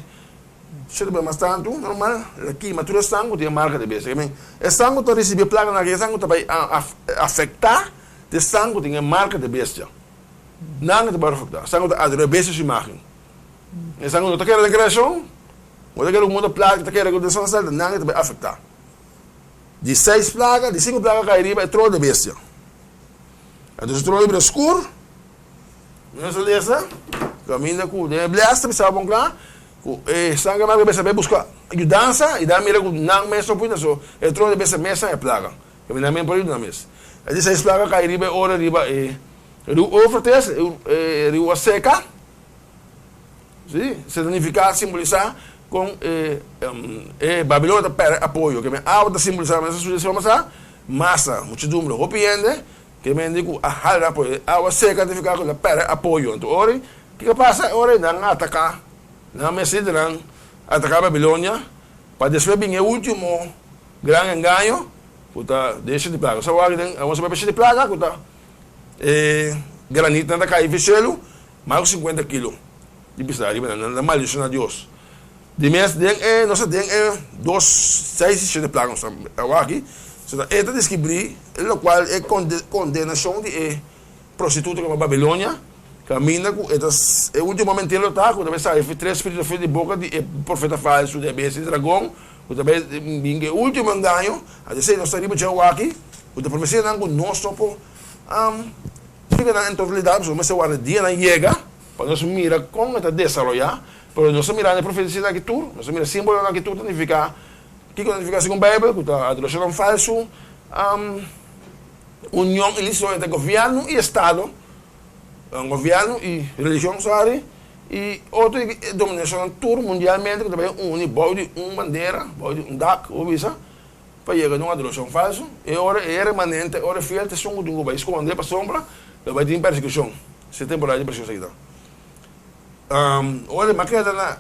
Shete bai mas tantu, normal, el a kima tur esnan ku tin e marka di bestia. Ke men, esnan ku ta risibí e plakanan aki, esnan ku ta bai afektá ta esnan ku tin e marka di bestia. Nan ta bai afektá, esnan ku ta adorá e bestia su imágen. Esnan ku no ta kere den kreashon, no ta kere ku mundu plaka, ta kere ku den son, nan ta bai afektá. Di seis plaka, di sinku plaka kai riba e trono di bestia. Anto su trono bira skur. Nos a lesa kaminda ku den e blès ta bisa bon kla ku e esnan ke marka bes a bai buska yudansa i nan mira ku nan mes no por yuda so e trono di bes mes nan e plaga kaminda nan mes por yuda nan mes. E di seis plaga kai riba e ora riba e riu Eufrates e riu a seka si se ta nifiká simbolisá kon e e Babilonia ta pèrdè apoyo ke men awa ta simbolisá mester studia siman pasá masa muchedumbre hopi hende Ke mende ku a hala apoyo. E awa seka ta nifiká ku el a pèrdè apoyo. Anto ora kiko a pasa? Ora nan a ataká, nan mes lidernan a ataká Babilonia, pa despues bin e último gran engaño ku ta den shete plaga. Sa wak den awor sa bai pa shete plaga ku ta e granitnan ta kai fi shelu mas ku sinkuenta kilo di pisá riba nan. Nan ta maldishoná Dios. Di mes den e nos ta den e dos seis i shete plaga nos ta awaki, so ta e ta deskribí e lokual e kondenashon di e prostituta ku yama Babilonia, kaminda ku e ta e último mentira lo ta ku ta bai sali tres spiritu for di boka di e profeta falsu, di e bestia di dragon ku ta bai bin ku e último engaño. Anto esei nos ta riba dje awaki ku ta profesianan ku nos no por splika nan en totalidat pasobra mester warda dianan yega pa nos mira kon e ta desaroyá. Pero nos ta mira na e profesianan aki tur, nos ta mira simbolonan aki tur ta nifiká, kiko ta nifiká segun Beibel? Ku ta adorashonnan falsu, union ilísito entre gobièrnu i estado, gobièrnu i religion, sorry, i otro dominashonnan tur mundialmente ku ta bai uni bou di un bandera, bou di un dak, bo bisa, pa yega na un adorashon falsu. E ora e remanente, e ora e fiel ta esun ku tin ku bai skonde pasobra lo bai tin persekushon, si e temporada di persekushon esaki ta. Ora mi a keda na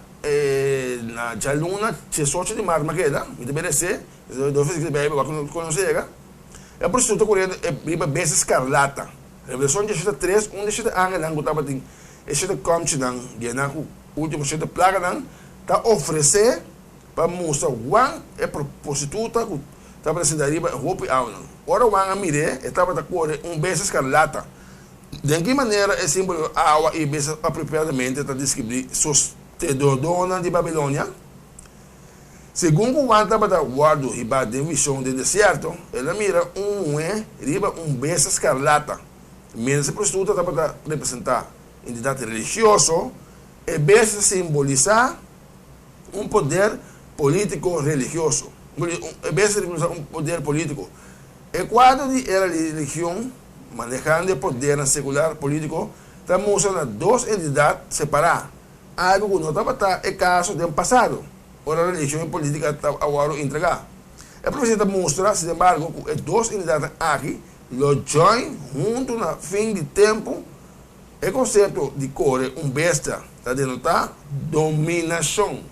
na djaluna diesocho di mart mi a keda, mi ta meresé, dos versíkulo di Beibel wak ku nos a yega. E prostituta koriendo e riba bestia skarlata. Revelashon diesshete tres, un di shete angelnan ku tabatin e shete kòmchinan yená ku último shete plaganan ta ofresé pa mustra Juan e prostituta ku tabata sinta riba e hopi awanan. Ora Juan a mir'é, e tabata kore un bestia skarlata. Den ki manera e símbolo awa i bes apropiadamente ta deskribí sostedodónan di Babilonia? Segun ku Juan tabata wòrdu hibá den vishon den desierto, el a mira un muhé riba un bestia skarlata. Miéntras e prostituta tabata representá entidat religioso, e bestia ta simbolisá un poder polítiko religioso. E bestia ta representá un poder polítiko. E kuadro di e religion Manehando e podernan sekular polítiko ta mustra na dos entidat separá, algu ku no tabata e kaso den pasado, ora religion i polítika a wòrdu entregá. E profesia ta mustra, sinembargo, ku e dos entidatnan aki lo djòin huntu na fin di tempu. E konsepto di kore un bestia ta denotá dominashon.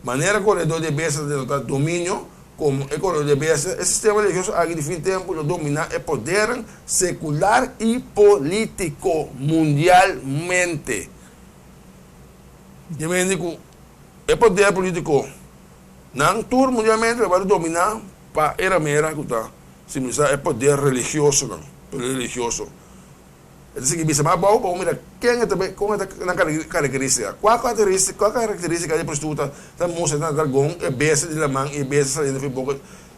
Manera koredó di e bestia ta denotá dominio, komo e koredó di e bestia, e sistema religioso aki di fin tempu lo dominá e podernan sekular i polítiko mundialmente. Di mende ku e poder polítiko nan tur mundialmente lo bai dominá pa e ramera ku ta simbolisá e poder religiosonan, poder religioso. E ta sigui bisa mas abou pa bo mira ken e ta bay, kon e ta nan karakteristika. Kua karakteristika, kua karakteristika di e prostituta ta mustra na dragon, e bestia di laman i e bestia saliendo for di boka?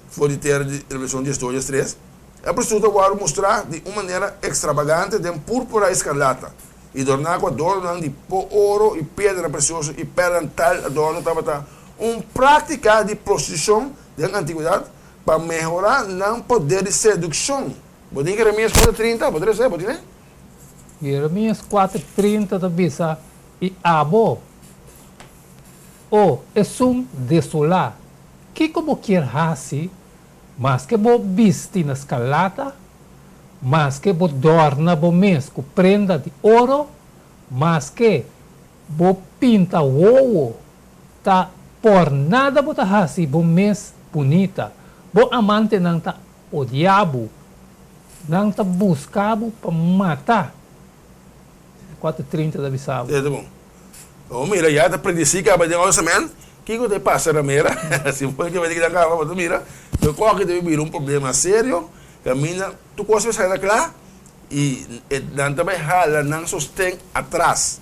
For di tera di Revelashon diesdos diestres, e prostituta wòrdu mustrá di un manera ekstrabagante den púrpura i skarlata, i dorná ku adornonan di po oro i piedranan presioso i pèrlanan. Tal adorno tabata un práktika di prostitushon den antigwedat pa mehorá nan poder di sedukshon. Bo tin Jeremías 4:30? Bo ta lesa? Bo tine? Jeremías 4:30 ta bisa, I abo, O esun desolá, kiko bo kier hasi? Maske bo bisti na skarlata, maske bo dòrna bo mes ku prenda di oro, maske bo pinta wowo, ta por nada bo ta hasi bo mes bunita. Bo amantenan ta odia bo, nan ta buska bo pa mata. 4:30 ta bisa bo. E ta bon. Bo mira ya ta predisí kaba den Oude Testament, kiko ta e pasa ramera? Si bo ke bai kinan kaba bo ta mira ku e kòki ta bira un problema serio kaminda tur kos mester sali na kla i e nan ta bai hala nan sosten atras.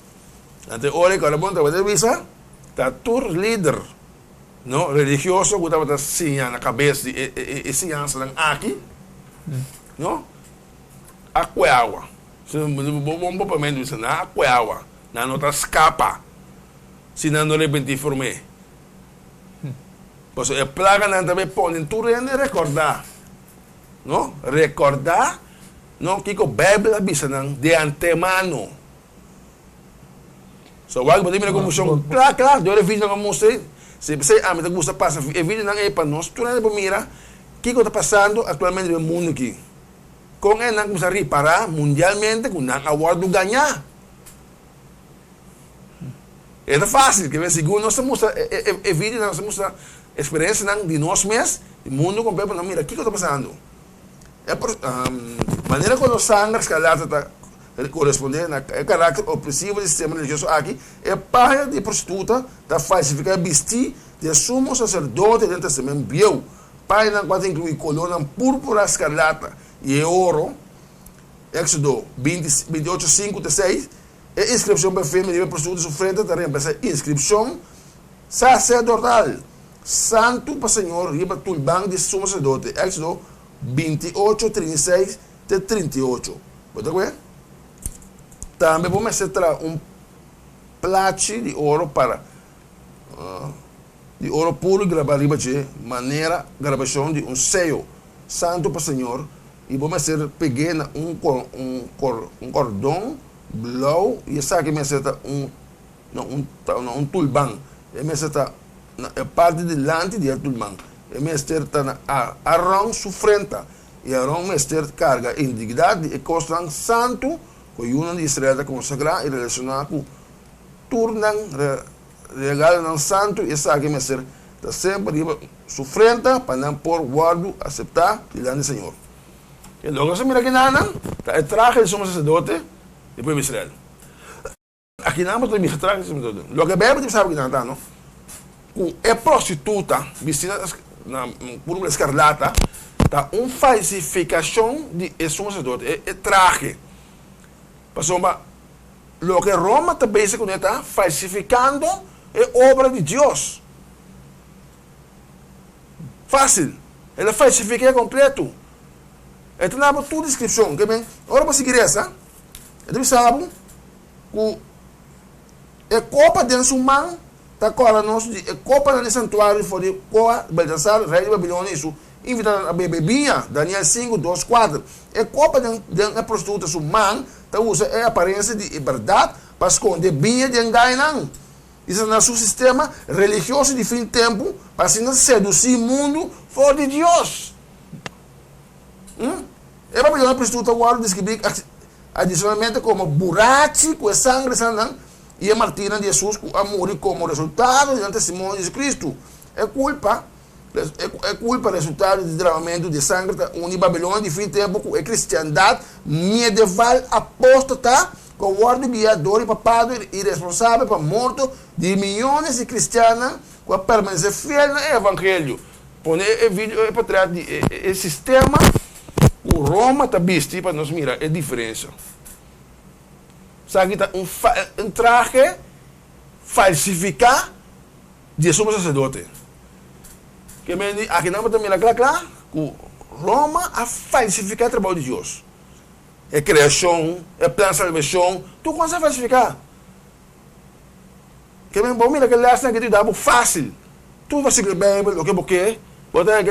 Anto e ora ei kòrda bon tabata bisa ta tur lider no religioso ku tabata siña na kabes di e e siñansanan aki no a kue awa. Bo bon papamentu bisa nan a kue awa. Nan no ta skapa si nan no repentí form'é. Pasobra e plaganan ta bay pone tur hende rekordá, no? Rekordá, no, kiko Beibel a bisa nan de antemano. So wak bo ta mira konfushon kla kla dor e videonan a mustra ei. Si p'esei ami ta gusta pasa e videonan ei pa nos tur hende por mira kiko ta pasando aktualmente den e mundu aki. Kon e nan kuminsá ripará mundialmente ku nan a wòrdu gañá. E ta fásil, ke segun nos ta mustra e videonan, nos ta mustra eksperensianan di nos mes, di mundu kompleto, pa nan mira kiko ta pasando. E manera ku nos sanger skarlata ta korespondé na e karakter opresivo di sistema religioso aki, e paña di prostituta ta falsifiká e bistí di e sumo saserdote den Testament Bieu, pañanan ku a ta inkluí kolónan púrpura, skarlata i e oro. Éxodo 28, 5 te 6, E inskripshon pa firma riba e prostituta su frente ta reemplasa e inskripshon saserdotal, Santu pa Señor riba tulban di sumo saserdote. Éxodo 28, 36 te 38. Bo ta kue? Tambe bo mester traha un plachi di oro para di oro puru i grabá riba dje manera grabashon di un seyo, Santu pa Señor, i bo mester peg'é na un un kordon blou i esaki mester ta un na un na un tulban. E mester ta na e parti dilanti di e tulban. E mester ta na Aron su frenta, i Aron mester karga e indigdat di e kosnan santu ku e yunan di Israel ta konsagrá i relashoná ku tur nan Regalonan santu i esaki mester ta semper riba su frenta pa nan por wòrdu aseptá dilanti di Señor. E loke nos a mira akinanan ta e trahe di sumo saserdote di pueblo Israel. Akinan bo ta mira trahe di sumo saserdote. Loke Beibel ta bisa akinan ta no ku e prostituta bistí na púrpura eskarlata ta un falsifikashon di e sumo saserdote, e trahe. Pasobra Loke Roma ta bezig kuné ta falsifikando e obra di Dios. Fásil. El a falsifik'é kompletu. E ta naba tur deskripshon. Ke men, ora bo sigui resa, e ta bisa bo ku e kopa den su man ta kòrda nos di e kopanan di santuario for di kua Belsasar, rei di Babilonia, i su invitadonan a bebe biña, Daniel sinku, dos, kuater. E kopa den den e prostituta su man ta usa e aparensia di e bèrdat pa skonde biña di engañonan di Satanas su sistema religioso di fin tempu pa asina sedusí mundu for di Dios. E Babilonia prostituta wòrdu deskribí adishonalmente komo burachi ku e sangre di santunan i e martirnan di Hesus ku a muri komo resultado di nan testimonio di Jesucristo. E kulpa E kulpa resultado di dramamentu di e sangre ta uni Babilonia di fin tempu ku e kristiandat medieval apóstata ku a wòrdu guiá dor di papado iresponsabel pa morto di miyones di kristiannan ku a permanesé fiel na e evangelio. Pone e video e portret di e sistema ku Roma ta bisti pa nos mira e diferensia. Esaki ta un trahe falsifiká. Di e sumo saserdote. Ke men di, akinan bo ta mira kla kla ku Roma a falsifiká e trabou di Dios. E kreashon, e plan salbashon, tur kos a falsifiká. Ke men bo mira ke lèsnan aki ta yuda bo fásil. Tur versíkulo di Beibel, loke bo ke, bo ta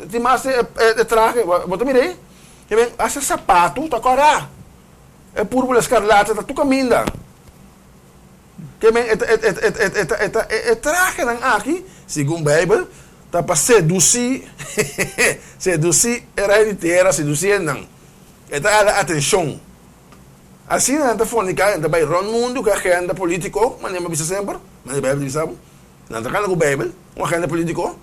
tin mas e trahe, bo ta mira ei? Ke men hasta sapatu ta kòrá. E púrpura eskarlata ta tur kaminda. Ke men e trahenan aki, segun Beibel, ta pa sedusí, sedusí e rei di tera, sedusí hendenan. E ta hala atenshon. Asina nan ta forniká, nan ta bai rònt mundu ku e agenda polítiko, manera mi a bisa semper, manera Beibel ta bisa bo. Nan ta kana ku Beibel, un agenda polítiko,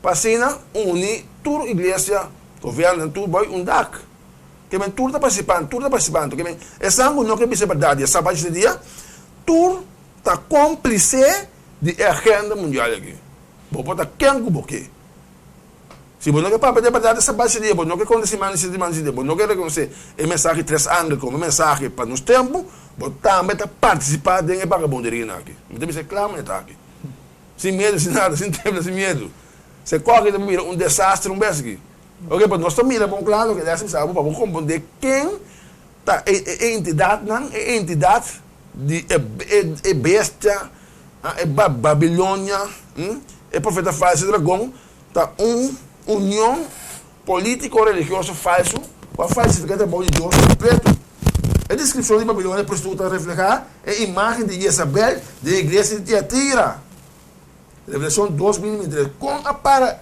pa asina uni tur iglesia, gobièrnunan tur bai un dak. Ke men tur ta partisipando, tur ta partisipando. Ke men esnan ku no ke bisa e bèrdat di e sabat di dia, tur ta kómplise di e agenda mundial aki. Bo por ta ken ku bo ke. Si bo no ke papia di e bèrdat di e sabat di dia, bo no ke konta siman di siman di dia, bo no ke rekonosé e mensahe di tres angel komo e mensahe pa nos tempu, bo tambe ta partisipá den e bagabonderianan aki. Mi ta bisa e kla manera ta aki. Sin miedu, sin nada, sin tembla, sin miedu. Se kòke ta bira un desastre un bes aki. Oke, pero nos ta mira bon kla loke Lester bisa bo pa bo komprondé ken ta e e entidatnan, e entidat di e e bestia, e Babilonia, e profeta falsu, e dragon, ta un union polítiko-religioso falsu ku a falsifiká e trabou di Dios kompleto. E deskripshon di Babilonia prostituta ta reflehá e imágen di Jezabel den e iglesia di Tiatira. Revelashon 2023. Kon a para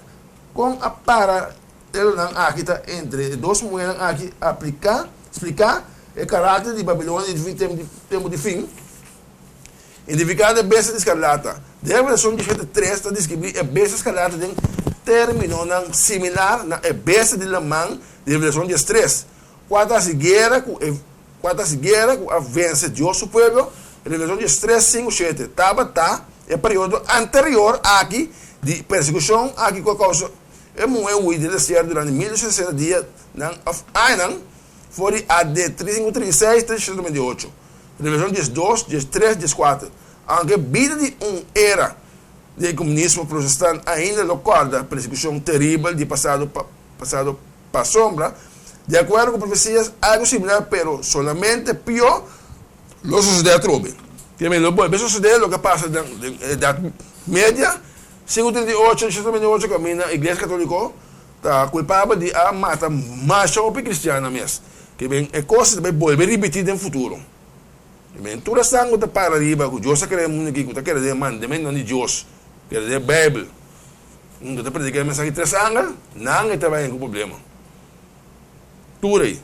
Kon a para elonan aki ta entre e dos muhénan aki apliká spliká e karakter di Babilonia di fin tempu di fin? Identifiká e bestia di skarlata. Den Revelashon diesshete tres ta deskribí e bestia skarlata den términonan similar na e bestia di laman di Revelashon diestres, kua ta hasi guera ku e kua ta hasi guera ku a vense Dios su pueblo, Revelashon diestres, sinku, shete, tabata e periodo anterior aki di persekushon aki ku a kousa e muhé hui den desierto durante mil doscientos sesenta dia nan òf añanan for di AD 336 te 398, Revelashon diesdos, diestres, dieskuater. Aunke bida di un era di e komunismo protestant ainda lo kòrda persekushon teribel di pasado pasado pasobra, di akuerdo ku profesias, algu similar pero solamente pió Lo sosodé atrobe. Keme lo bolbe sosodé loke a pasa den Edat Media, siglo 38 i 128 kaminda Iglesia Katoliko ta kulpabel di a mata masha hopi kristiannan mes. Keme e kos ta bai bolbe ripití den futuro. Keme tur esnan ku ta para riba ku Dios a krea e mundu aki, ku ta kere den e mandamentunan di Dios, kere den e Beibel, ku ta prediká e mensahe di tres angel, nan e ta bai ku problema. Tur ei.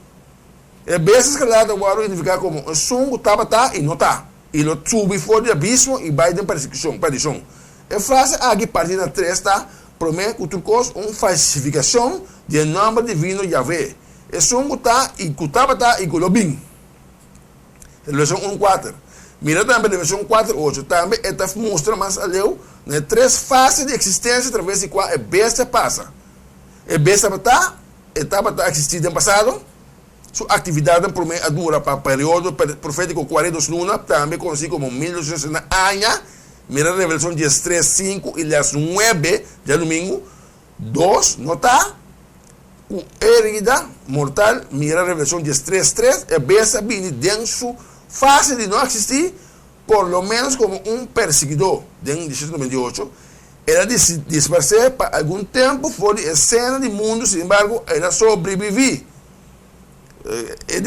E bestia skarlata ta wòrdu identifiká komo esun ku tabata i no ta, i lo subi for di abismo i bai den persekushon, perdishon. E frase aki partí na tres ta, promé ku tur kos, un falsifikashon di e nòmber divino Yahweh, Esun ku ta i ku tabata i ku lo bin. Revelashon un kuater. Mira tambe Revelashon kuater ocho. Tambe e ta mustra mas aleu na e tres fase di eksistensia atraves di kua e bestia pasa. E bestia tabata, e tabata eksistí den pasado. Su aktividatnan promé a dura pa periodo profétiko kuarenta i dos luna, tambe konosí komo 1260 aña, mira Revelashon diestres, sinku i les nuebe djadumingu, dos, notá ku e herida mortal, mira Revelashon diestres, tres, e bestia a bini den su fase di no eksistí, por lo ménos komo un persiguidó, den 1898, el a disparsé pa algun tempu for di esena di mundu, sin embargo, el a sobreviví. E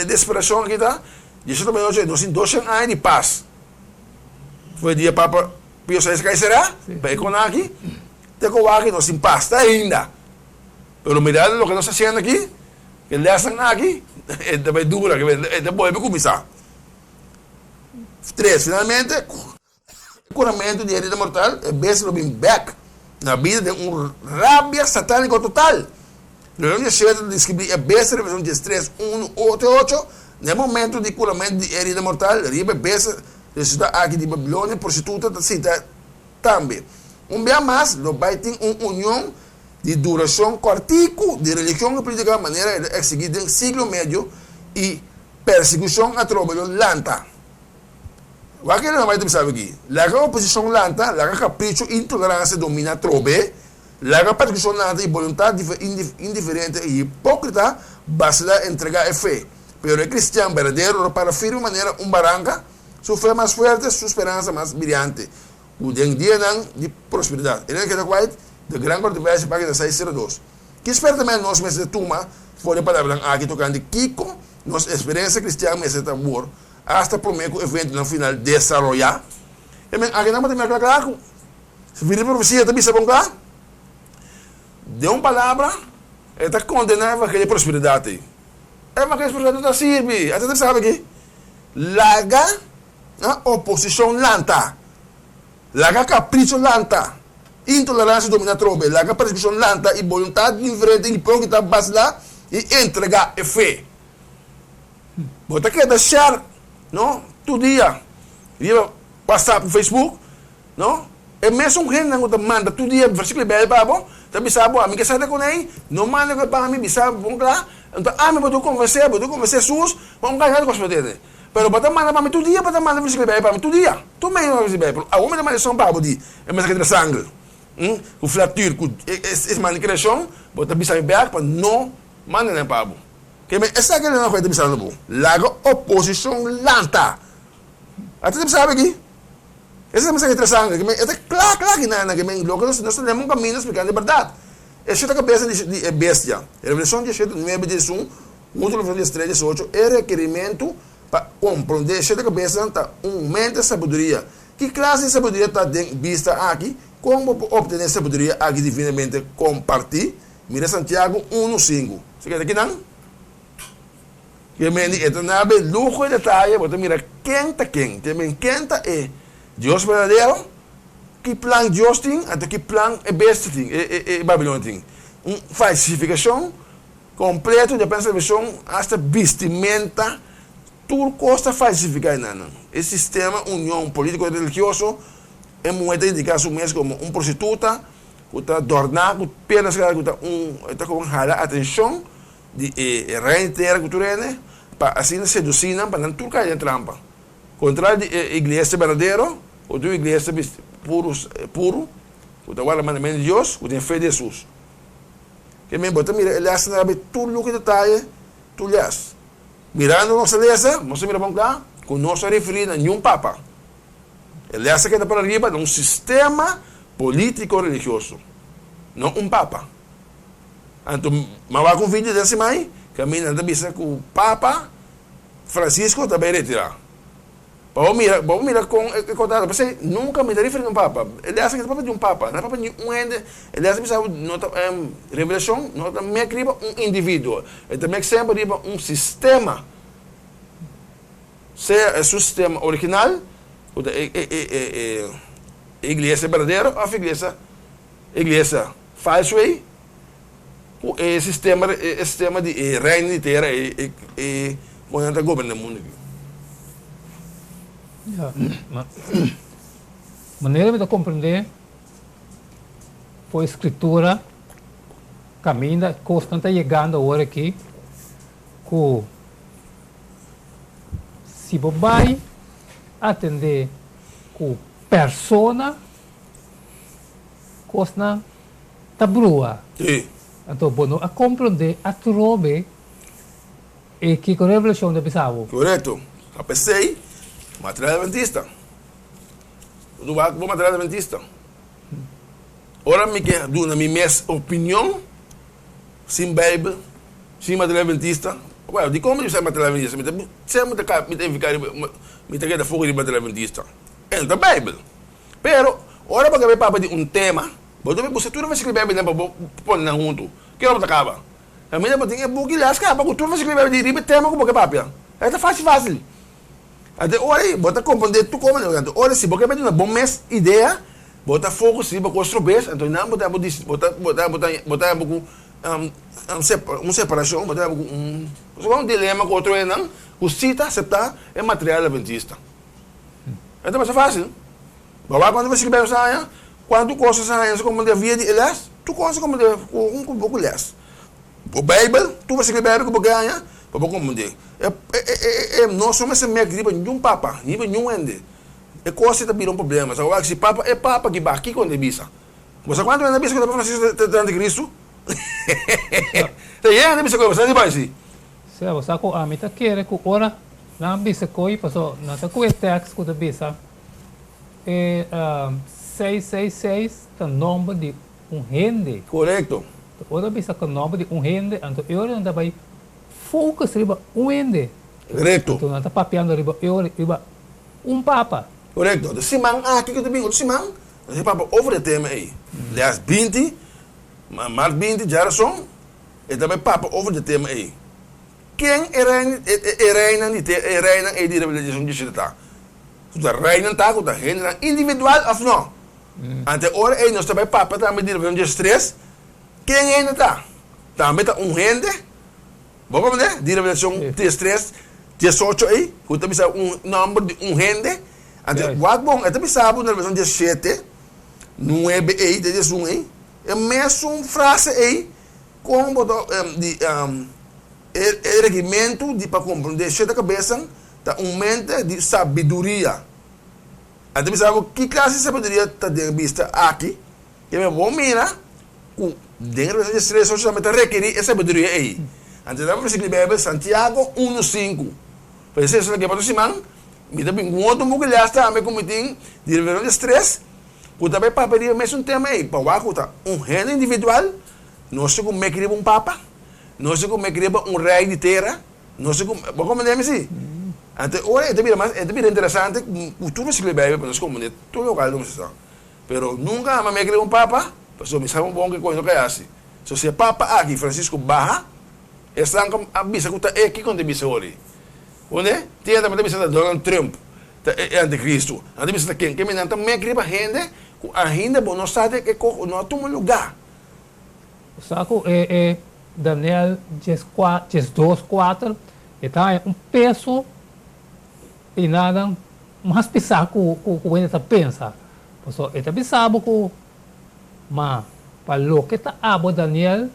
desperashon aki ta, 1898, nos tin doshen aña di pas. For di dia Papa Pio seis a kai será, pa e kona aki, te ku awor aki nos tin pas te ainda. Pero mirando loke nos ta hasiendo aki, e lèsnan aki, e ta bai dura, e ta bolbe kuminsá. Tres, finalmente, e kuramentu di herida mortal, e bestia lo bin bèk na bida den un rabia satániko total. Revelashon diesshete ta deskribí e bestia, Revelashon diestres, unu, ocho i ocho, Na e momentu di kuramentu di herida mortal, riba e bestia resusitá aki di Babilonia, prostituta ta sinta tambe. Un bia mas, lo bai tin un union di durashon kòrtiku di religion i polítika manera e ta eksigí den Siglo Medio i Persekushon atrobe lo lanta. Wak e nan bai ta bisa aki, Laga oposishon lanta, laga kapricho i intoleransia dominá trobe, laga persekushon lanta i boluntat indiferente i hipókrita basilá entregá e fe. Pero e kristian berdadero lo para firme manera un baranka, su fe mas fuerte, su speransa mas briante ku den dianan di prosperidat. Elena Keta White, De Gran Controversia, página 602. Ki spertament nos mester tuma for di e palabranan aki tokante kiko nos eksperensia kristian mester ta wor Asta promé ku eventonan final desaroyá, e men akinan bo ta mira kla kla ku spiritu di profesia ta bisa bon kla. Den un palabra, e ta kondená e evangelio di prosperidat ei. E evangelio di prosperidat no ta sirbi. Ata ta bisa aki, Laga oposishon lanta, laga kapricho lanta, intoleransia dominá atrobe, laga persekushon lanta i boluntat diferente hipókrita basilá i entregá e fe. Bo ta keda share no tur dia riba WhatsApp ku Facebook no e mesun hendenan ku ta manda tur dia versikulo di Bijbel pa bo ta bisa bo ami ke sa ta kunei no manda ku e pa mi bisa bon kla anto ami bo ta konvensé bo ta konvensé Hesus pa un kaya kos bo tene pero bo ta manda pa mi tur dia bo ta manda versikulo di Bijbel pa mi tur dia tur mes bo ta manda versikulo di Bijbel awor mi ta manda esun pa bo di e mensahe di sangre ku flatuur ku e manda kreashon bo ta bisa mi bek pa no manda nan pa bo. Ke men esaki nan ta bisando bo, Laga oposishon lanta. Ata ta bisa aki? Esaki ta mensahe interesante. Ke men e ta kla kla aki nan, ke men loke nos nos ta lema un kaminda splikando e bèrdat. E shete kabesa di di e bestia. Revelashon diesshete nuebe diesun huntu Revelashon diestres diesocho e rekerimentu pa komprondé e shete kabesanan ta un mente sabiduria. Ki klase di sabiduria ta den bista aki? Kon bo por optené sabiduria aki divinamente kompartí? Mira Santiago unu sinku. Si keda kinan? Ke men di e ta nabe luho e detaye, bo ta mira ken ta ken. Te men ken ta e Dios berdadero, ki plan Dios tin, anto ki plan e bestia tin, e e e Babilonia tin. Un falsifikashon kompleto di e plan salbashon, asta bistimenta, tur kos ta falsifiká einan. E sistema union politiko religioso, e muhé ta indiká su mes komo un prostituta, ku ta dòrná ku pierna skerá ku ta un ta komo hala atenshon di e rei di tera ku tur hende pa asina sedusí nan pa nan tur kai den trampa. Kontrario di e iglesia berdadero ku ta un iglesia puru puru ku ta warda mandamentu di Dios ku tin fe di Hesus. Ke men bo ta mira e lèsnan abi tur luki detaye tur lès. Mirando nos a lesa nos a mira bon kla ku no sa referí na niun papa. E lès a keda para riba na un sistema politico religioso, no un papa. Anto mi a wak un video den siman kaminda nan ta bisa ku Papa Francisco ta bai retira. Pa bo mira, pa bo mira kon e kos ta. P'esei nunka mi ta referi na un papa. E lès aki ta papia di un papa, no ta papia di un hende. E lès ta bisa no ta Revelashon no ta mek riba un individuo, e ta mek semper riba un sistema. Sea e su sistema original, ku ta e e iglesia berdadero òf iglesia iglesia falsu ei, ku e sistema e sistema di e reino di tera ei e e ku nan ta goberna e mundu aki. Ya, ma manera mi ta komprendé for e skritura kaminda kosnan ta yegando awor aki ku Si bo bai atendé ku persona, kosnan ta brua. Anto bo no a komprondé atrobe e kiko Revelashon ta bisa bo. Korekto. Ta p'esei material adventista. Bo ta wak bo material adventista. Ora mi ke duna mi mes opinion. Sin Bijbel, sin material adventista. Bueno, dikon mi ta bisa material adventista? Mi ta semper ta mi ta enfoká riba, mi ta keda foka riba material adventista. E no ta Bijbel. Pero, ora bo kaba papia di un tema, bo debe buska tur e versíkulo di Bijbel nan pa bo pone nan huntu. Ki ora bo ta kaba? Kaminda bo tin e buki les kaba ku tur versíkulo di Bijbel di riba e tema ku bo ke papia. E ta fásil fásil. Anto e ora ei bo ta komprondé tur kos. Anto ora si bo ke duna bo mes idea, bo ta focus riba kos robes, anto nan bo ta bo dis bo ta bo ta bo ta bo ta ku un separashon, bo ta ku un un dilema ku otro hendenan ku si ta aseptá e material adventista. E ta masha fásil. Bo wak kuantu versíkulo Bijbel sa haña, kuantu kos sa haña sa komprondé via di e lès, tur kos sa komprondé ku un buku lès. Bo Bijbel, tur versíkulo di Bijbel ku bo ke haña, pa bo komprondé. E e e e nos no mester mek riba niun papa, riba niun hende. E kos ei ta bira un problema. Sa wak si papa e papa ki bak kiko nan ta bisa? Bo sa kuantu nan ta bisa ku Papa Francisco ta ta antikristu? Ta yen nan ta bisa ku e, bo sa di bai si? Sea, bo sa ku ami ta kere ku ora nan bisa koi paso nan ta ku e tèks ku ta bisa e 666 ta nòmber di un hende. Korekto. Ora bisa ku nòmber di un hende anto e ora nan ta bai focus riba un hende. Korekto. Anto nan ta papiando riba e ora riba un papa. Korekto. De siman aki ku ta bin otro siman, nos a papia over e tema ei. Lès 20, mart 20, djarason, e ta bai papia over de tema ei. Ken e rein e reinan di te e reinan ei di Revelashon 17 ta? Su ta reinan ta ku ta hendenan individual òf no? Anto e ora ei nos ta bai papia tambe di Revelashon 13, ken hende ta? Tambe ta un hende? Bo comprende? Di Revelashon 13, 18 ei, ku ta bisa un nòmber di un hende. Anto, wak bon, e ta bisa bo na Revelashon 17, 9 ei te 11 ei, e mesun frase ei, kon bo ta di e e regimentu di pa komprendé shete kabesan ta un mente di sabiduria. A ta bisa bo ki klase di sabiduria ta den bista aki. Ke men bo mira ku den Revelashon 13 ocho tambe ta rekerí e sabiduria ei. Anto ta versíkulo di Beibel Santiago unu sinku. P'esei esaki pa otro siman mi ta bin ku un otro buki lès tambe ku mi tin di Revelashon 13 ku ta bai papia riba e mesun tema ei pa wak ku ta un hende individual no si ku mek riba un papa, no si ku mek riba un rei di tera, no si ku bo komprendé mi si? Anto ora e ta bira mas e ta bira interesante ku tur versíkulo di Beibel pa nos komprendé tur lokual nos ta. Pero nunca ama mi a kere un papa, pasobra mi sa bon bon ke koe no kai hasi. So si e papa aki, Francisco, baha, esnan ku a bisa ku ta e, kiko nan ta bisa hori? Wende? Tin hende ta bisa ta Donald Trump ta e anticristo. Nan ta bisa ta ken. Ke mi nan ta mek riba hende ku ainda bo no sa den e kos ku no a tuma luga. Sa ku e e Daniel 12, 4, e ta haña un peso I nada mas pisá ku ku hende ta pensa. Pasobra e ta bisa bo ku, Ma pa loke ta abo, Daniel,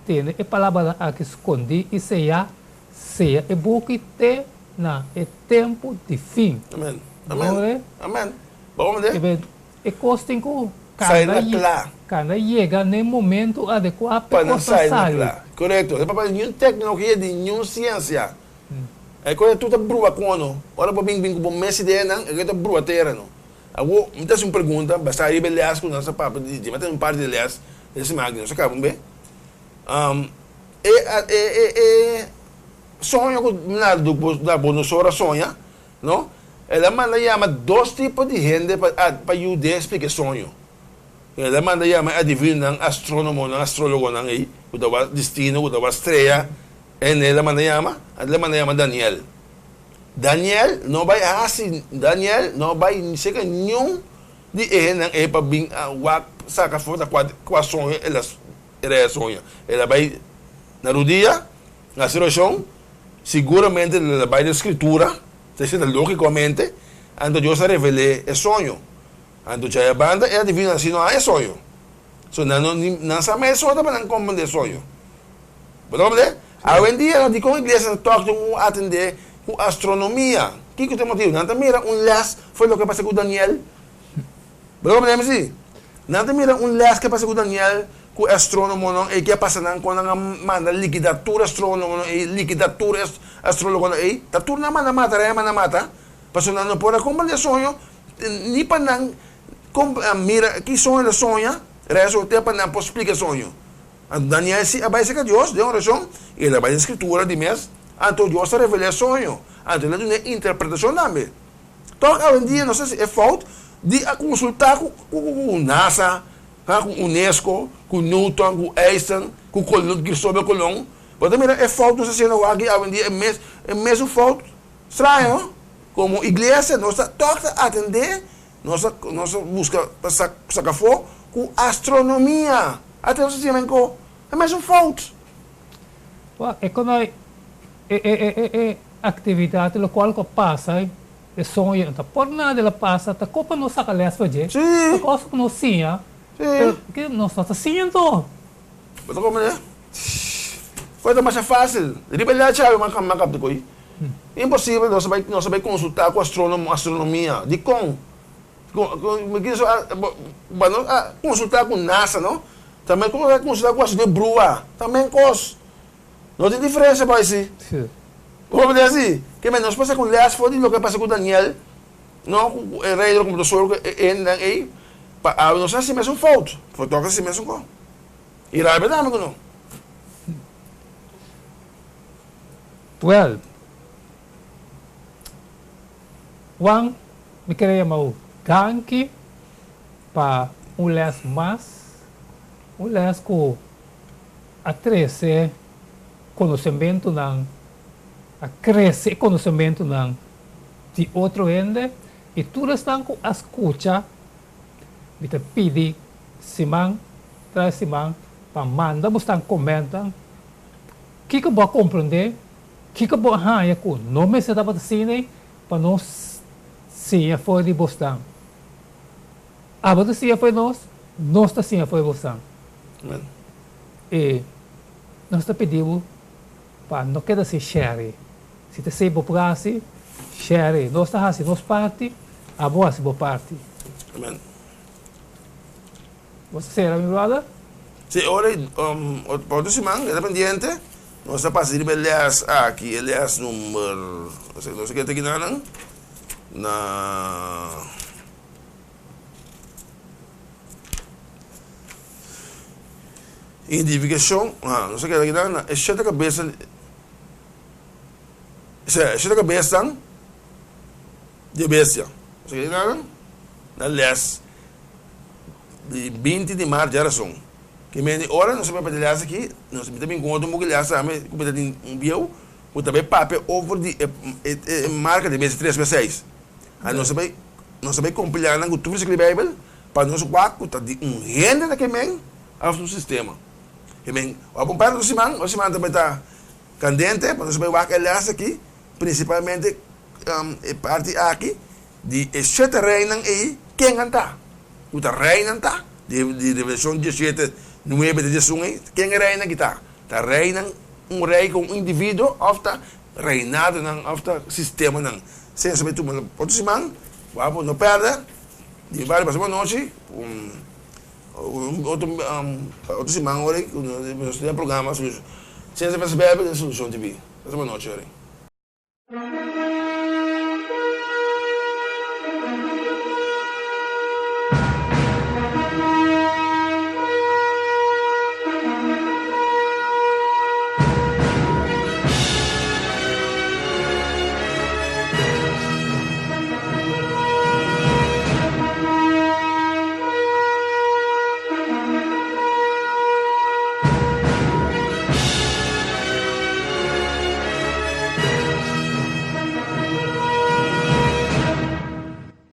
tene e palabranan aki skondí i seyá, seya e buki te na e tempu di fin. Amen. Amen. Amen. Bo komprendé? E kos tin ku kanda yega n'e momentu adekuá pa e kos ta sali. Korekto. E papia di niun teknologia, di niun siensia. E cosa tur ta brua cu no. Ora bo bin bin cu bo mes ideanan, e ta brua tera no. Awor, mi ta haci un pregunta, basa riba e les cu nos a papia di dje. Mi a tene un par di les den siman aki, nos a caba un be. E e e e soño cu Nabucodonosor a soña, no, el a manda yama dos tipo di hende pa pa yud'é splica e soño. El a manda yama e adivinonan, astronomonan, astrologonan ei, cu ta wak destino, cu ta wak strea. En el a manda yama, anto el a manda yama Daniel. Daniel no bai hasi, Daniel no bai seka niun di e hendenan ei pa bin a wak saka for ta kua kua soño el a el a soña. El a bai na rudia, hasi orashon, siguramente el a bai den Skritura, ta esei ta logikamente, anto Dios a revel'é e soño. Anto djaya banda e adivino a si no haña soño. So nan no nan sa mes ora pa nan komprendé soño. Bo ta komprendé? Awendia no dikon iglesia ta tòk tin ku atendé ku astronomia. Kiko ta e motibu? Nan ta mira un lès for loke a pasa ku Daniel. Bo ta komprendé mi si? Nan ta mira un lès ke a pasa ku Daniel ku e astrónomonan ei, ke a pasa nan kon nan a manda likidá tur astrónomonan ei, likidá tur e astrologonan ei. Ta tur nan manda mata, rei a manda mata, pasobra nan no por a komprendé soño ni pa nan mira ki soño el a soña, rei a soña te pa nan por splika e soño. Anto Daniel si a bai serka Dios den orashon, i el a bai den Skritura di mes, anto Dios a revel'é e soño, anto el a dun'é interpretashon tambe. Tòg awendia nos ta hasi e fout di a konsultá ku NASA, ku UNESCO, ku Newton, ku Einstein, ku Colon, Cristobal Colon. Bo ta mira e fout nos ta hasiendo awaki awendia e mes e mesun fout. Straño, no? Komo iglesia nos ta tòg ta atendé Nos a nos a buska pa sa saka afó ku astronomia. Ata nos a siña men ko e mesun fout. Wak, e kono e e e e e aktividat lokual ku a pasa e soño no ta por nada el a pasa ta ko pa nos saka lès pa dje. Sí. Ta kos ku nos siña. Sí. Pero ke nos no ta siña anto. Bo ta komprende? Koe ta masha fásil. Riba e lèchi awe man kapta koe. Imposibel, nos a bai nos a bai konsultá ku astronomo astronomia. Dikon? Ba nos a konsultá ku NASA no? Tambe kon nos a konsultá ku asuntu di brua? Ta men kos. No tin diferensia bai si. Bo por bisa si? Ke men nos pasa ku lès for di loke a pasa ku Daniel no ku e rei di lo ku e hendenan ei pa awe nos a hasi mesun fout. Por tok a hasi mesun kos. I rabia tambe ku no. Wel, Juan, mi kere yama bo danki pa un les mas, un les ku a trese konosementunan, a krese e konosementunan di otro hende i tur esnan ku a skucha mi ta pidi siman tras siman pa manda bosnan komentan Kiko bo a komprondé? Kiko bo a haña ku no mester tabata asina pa nos siña for di bosnan? Abo ta siña for di nos, nos ta siña for di bosnan. I nos ta pidi bo pa no keda sin share. Si ta esei bo por hasi, share. Nos ta hasi nos parti, abo hasi bo parti. Bo ta sera mi brother? Si, ora i pa otro siman keda pendiente, nos ta pasa riba e les aki, e les number, no se, no se ke ta kinanan, na identifikashon, ha, nos ta keda kinan na e shete kabesa, e shete kabesan di e bestia, nos ta keda kinanan na les. Di 20 di mart djarason. Ki mende ora nos a bai pa di les aki, nos mi ta bin ku un otro buki les tambe ku mi ta tin un bieu ku ta bai papia over di e e marka di bes tres bes seis. A nos a bai nos a bai kompilá nan ku tur versíkulo di Beibel pa nos wak ku ta di un hende ta ke men òf un sistema. Ke men ora bo un par di siman, otro siman ta bai ta kandente pa nos a bai wak e les aki prinsipalmente e parti aki Di e shete reinan ei, ken nan ta? Ku ta reinan ta? Di Revelashon diesshete, nuebe te diesun ei, ken e reinan ki ta? Ta reinan, un rei ku un individuo òf ta reinadonan òf ta sistemanan? Sen sabe tuma otro siman, wak bo no pèrdè, di mi parti pasa bon nochi, un otro otro siman ora ku nos tin e programa Solushon, Sense Pensa Bèbel den Solushon TV. Pasa bon nochi ora ei.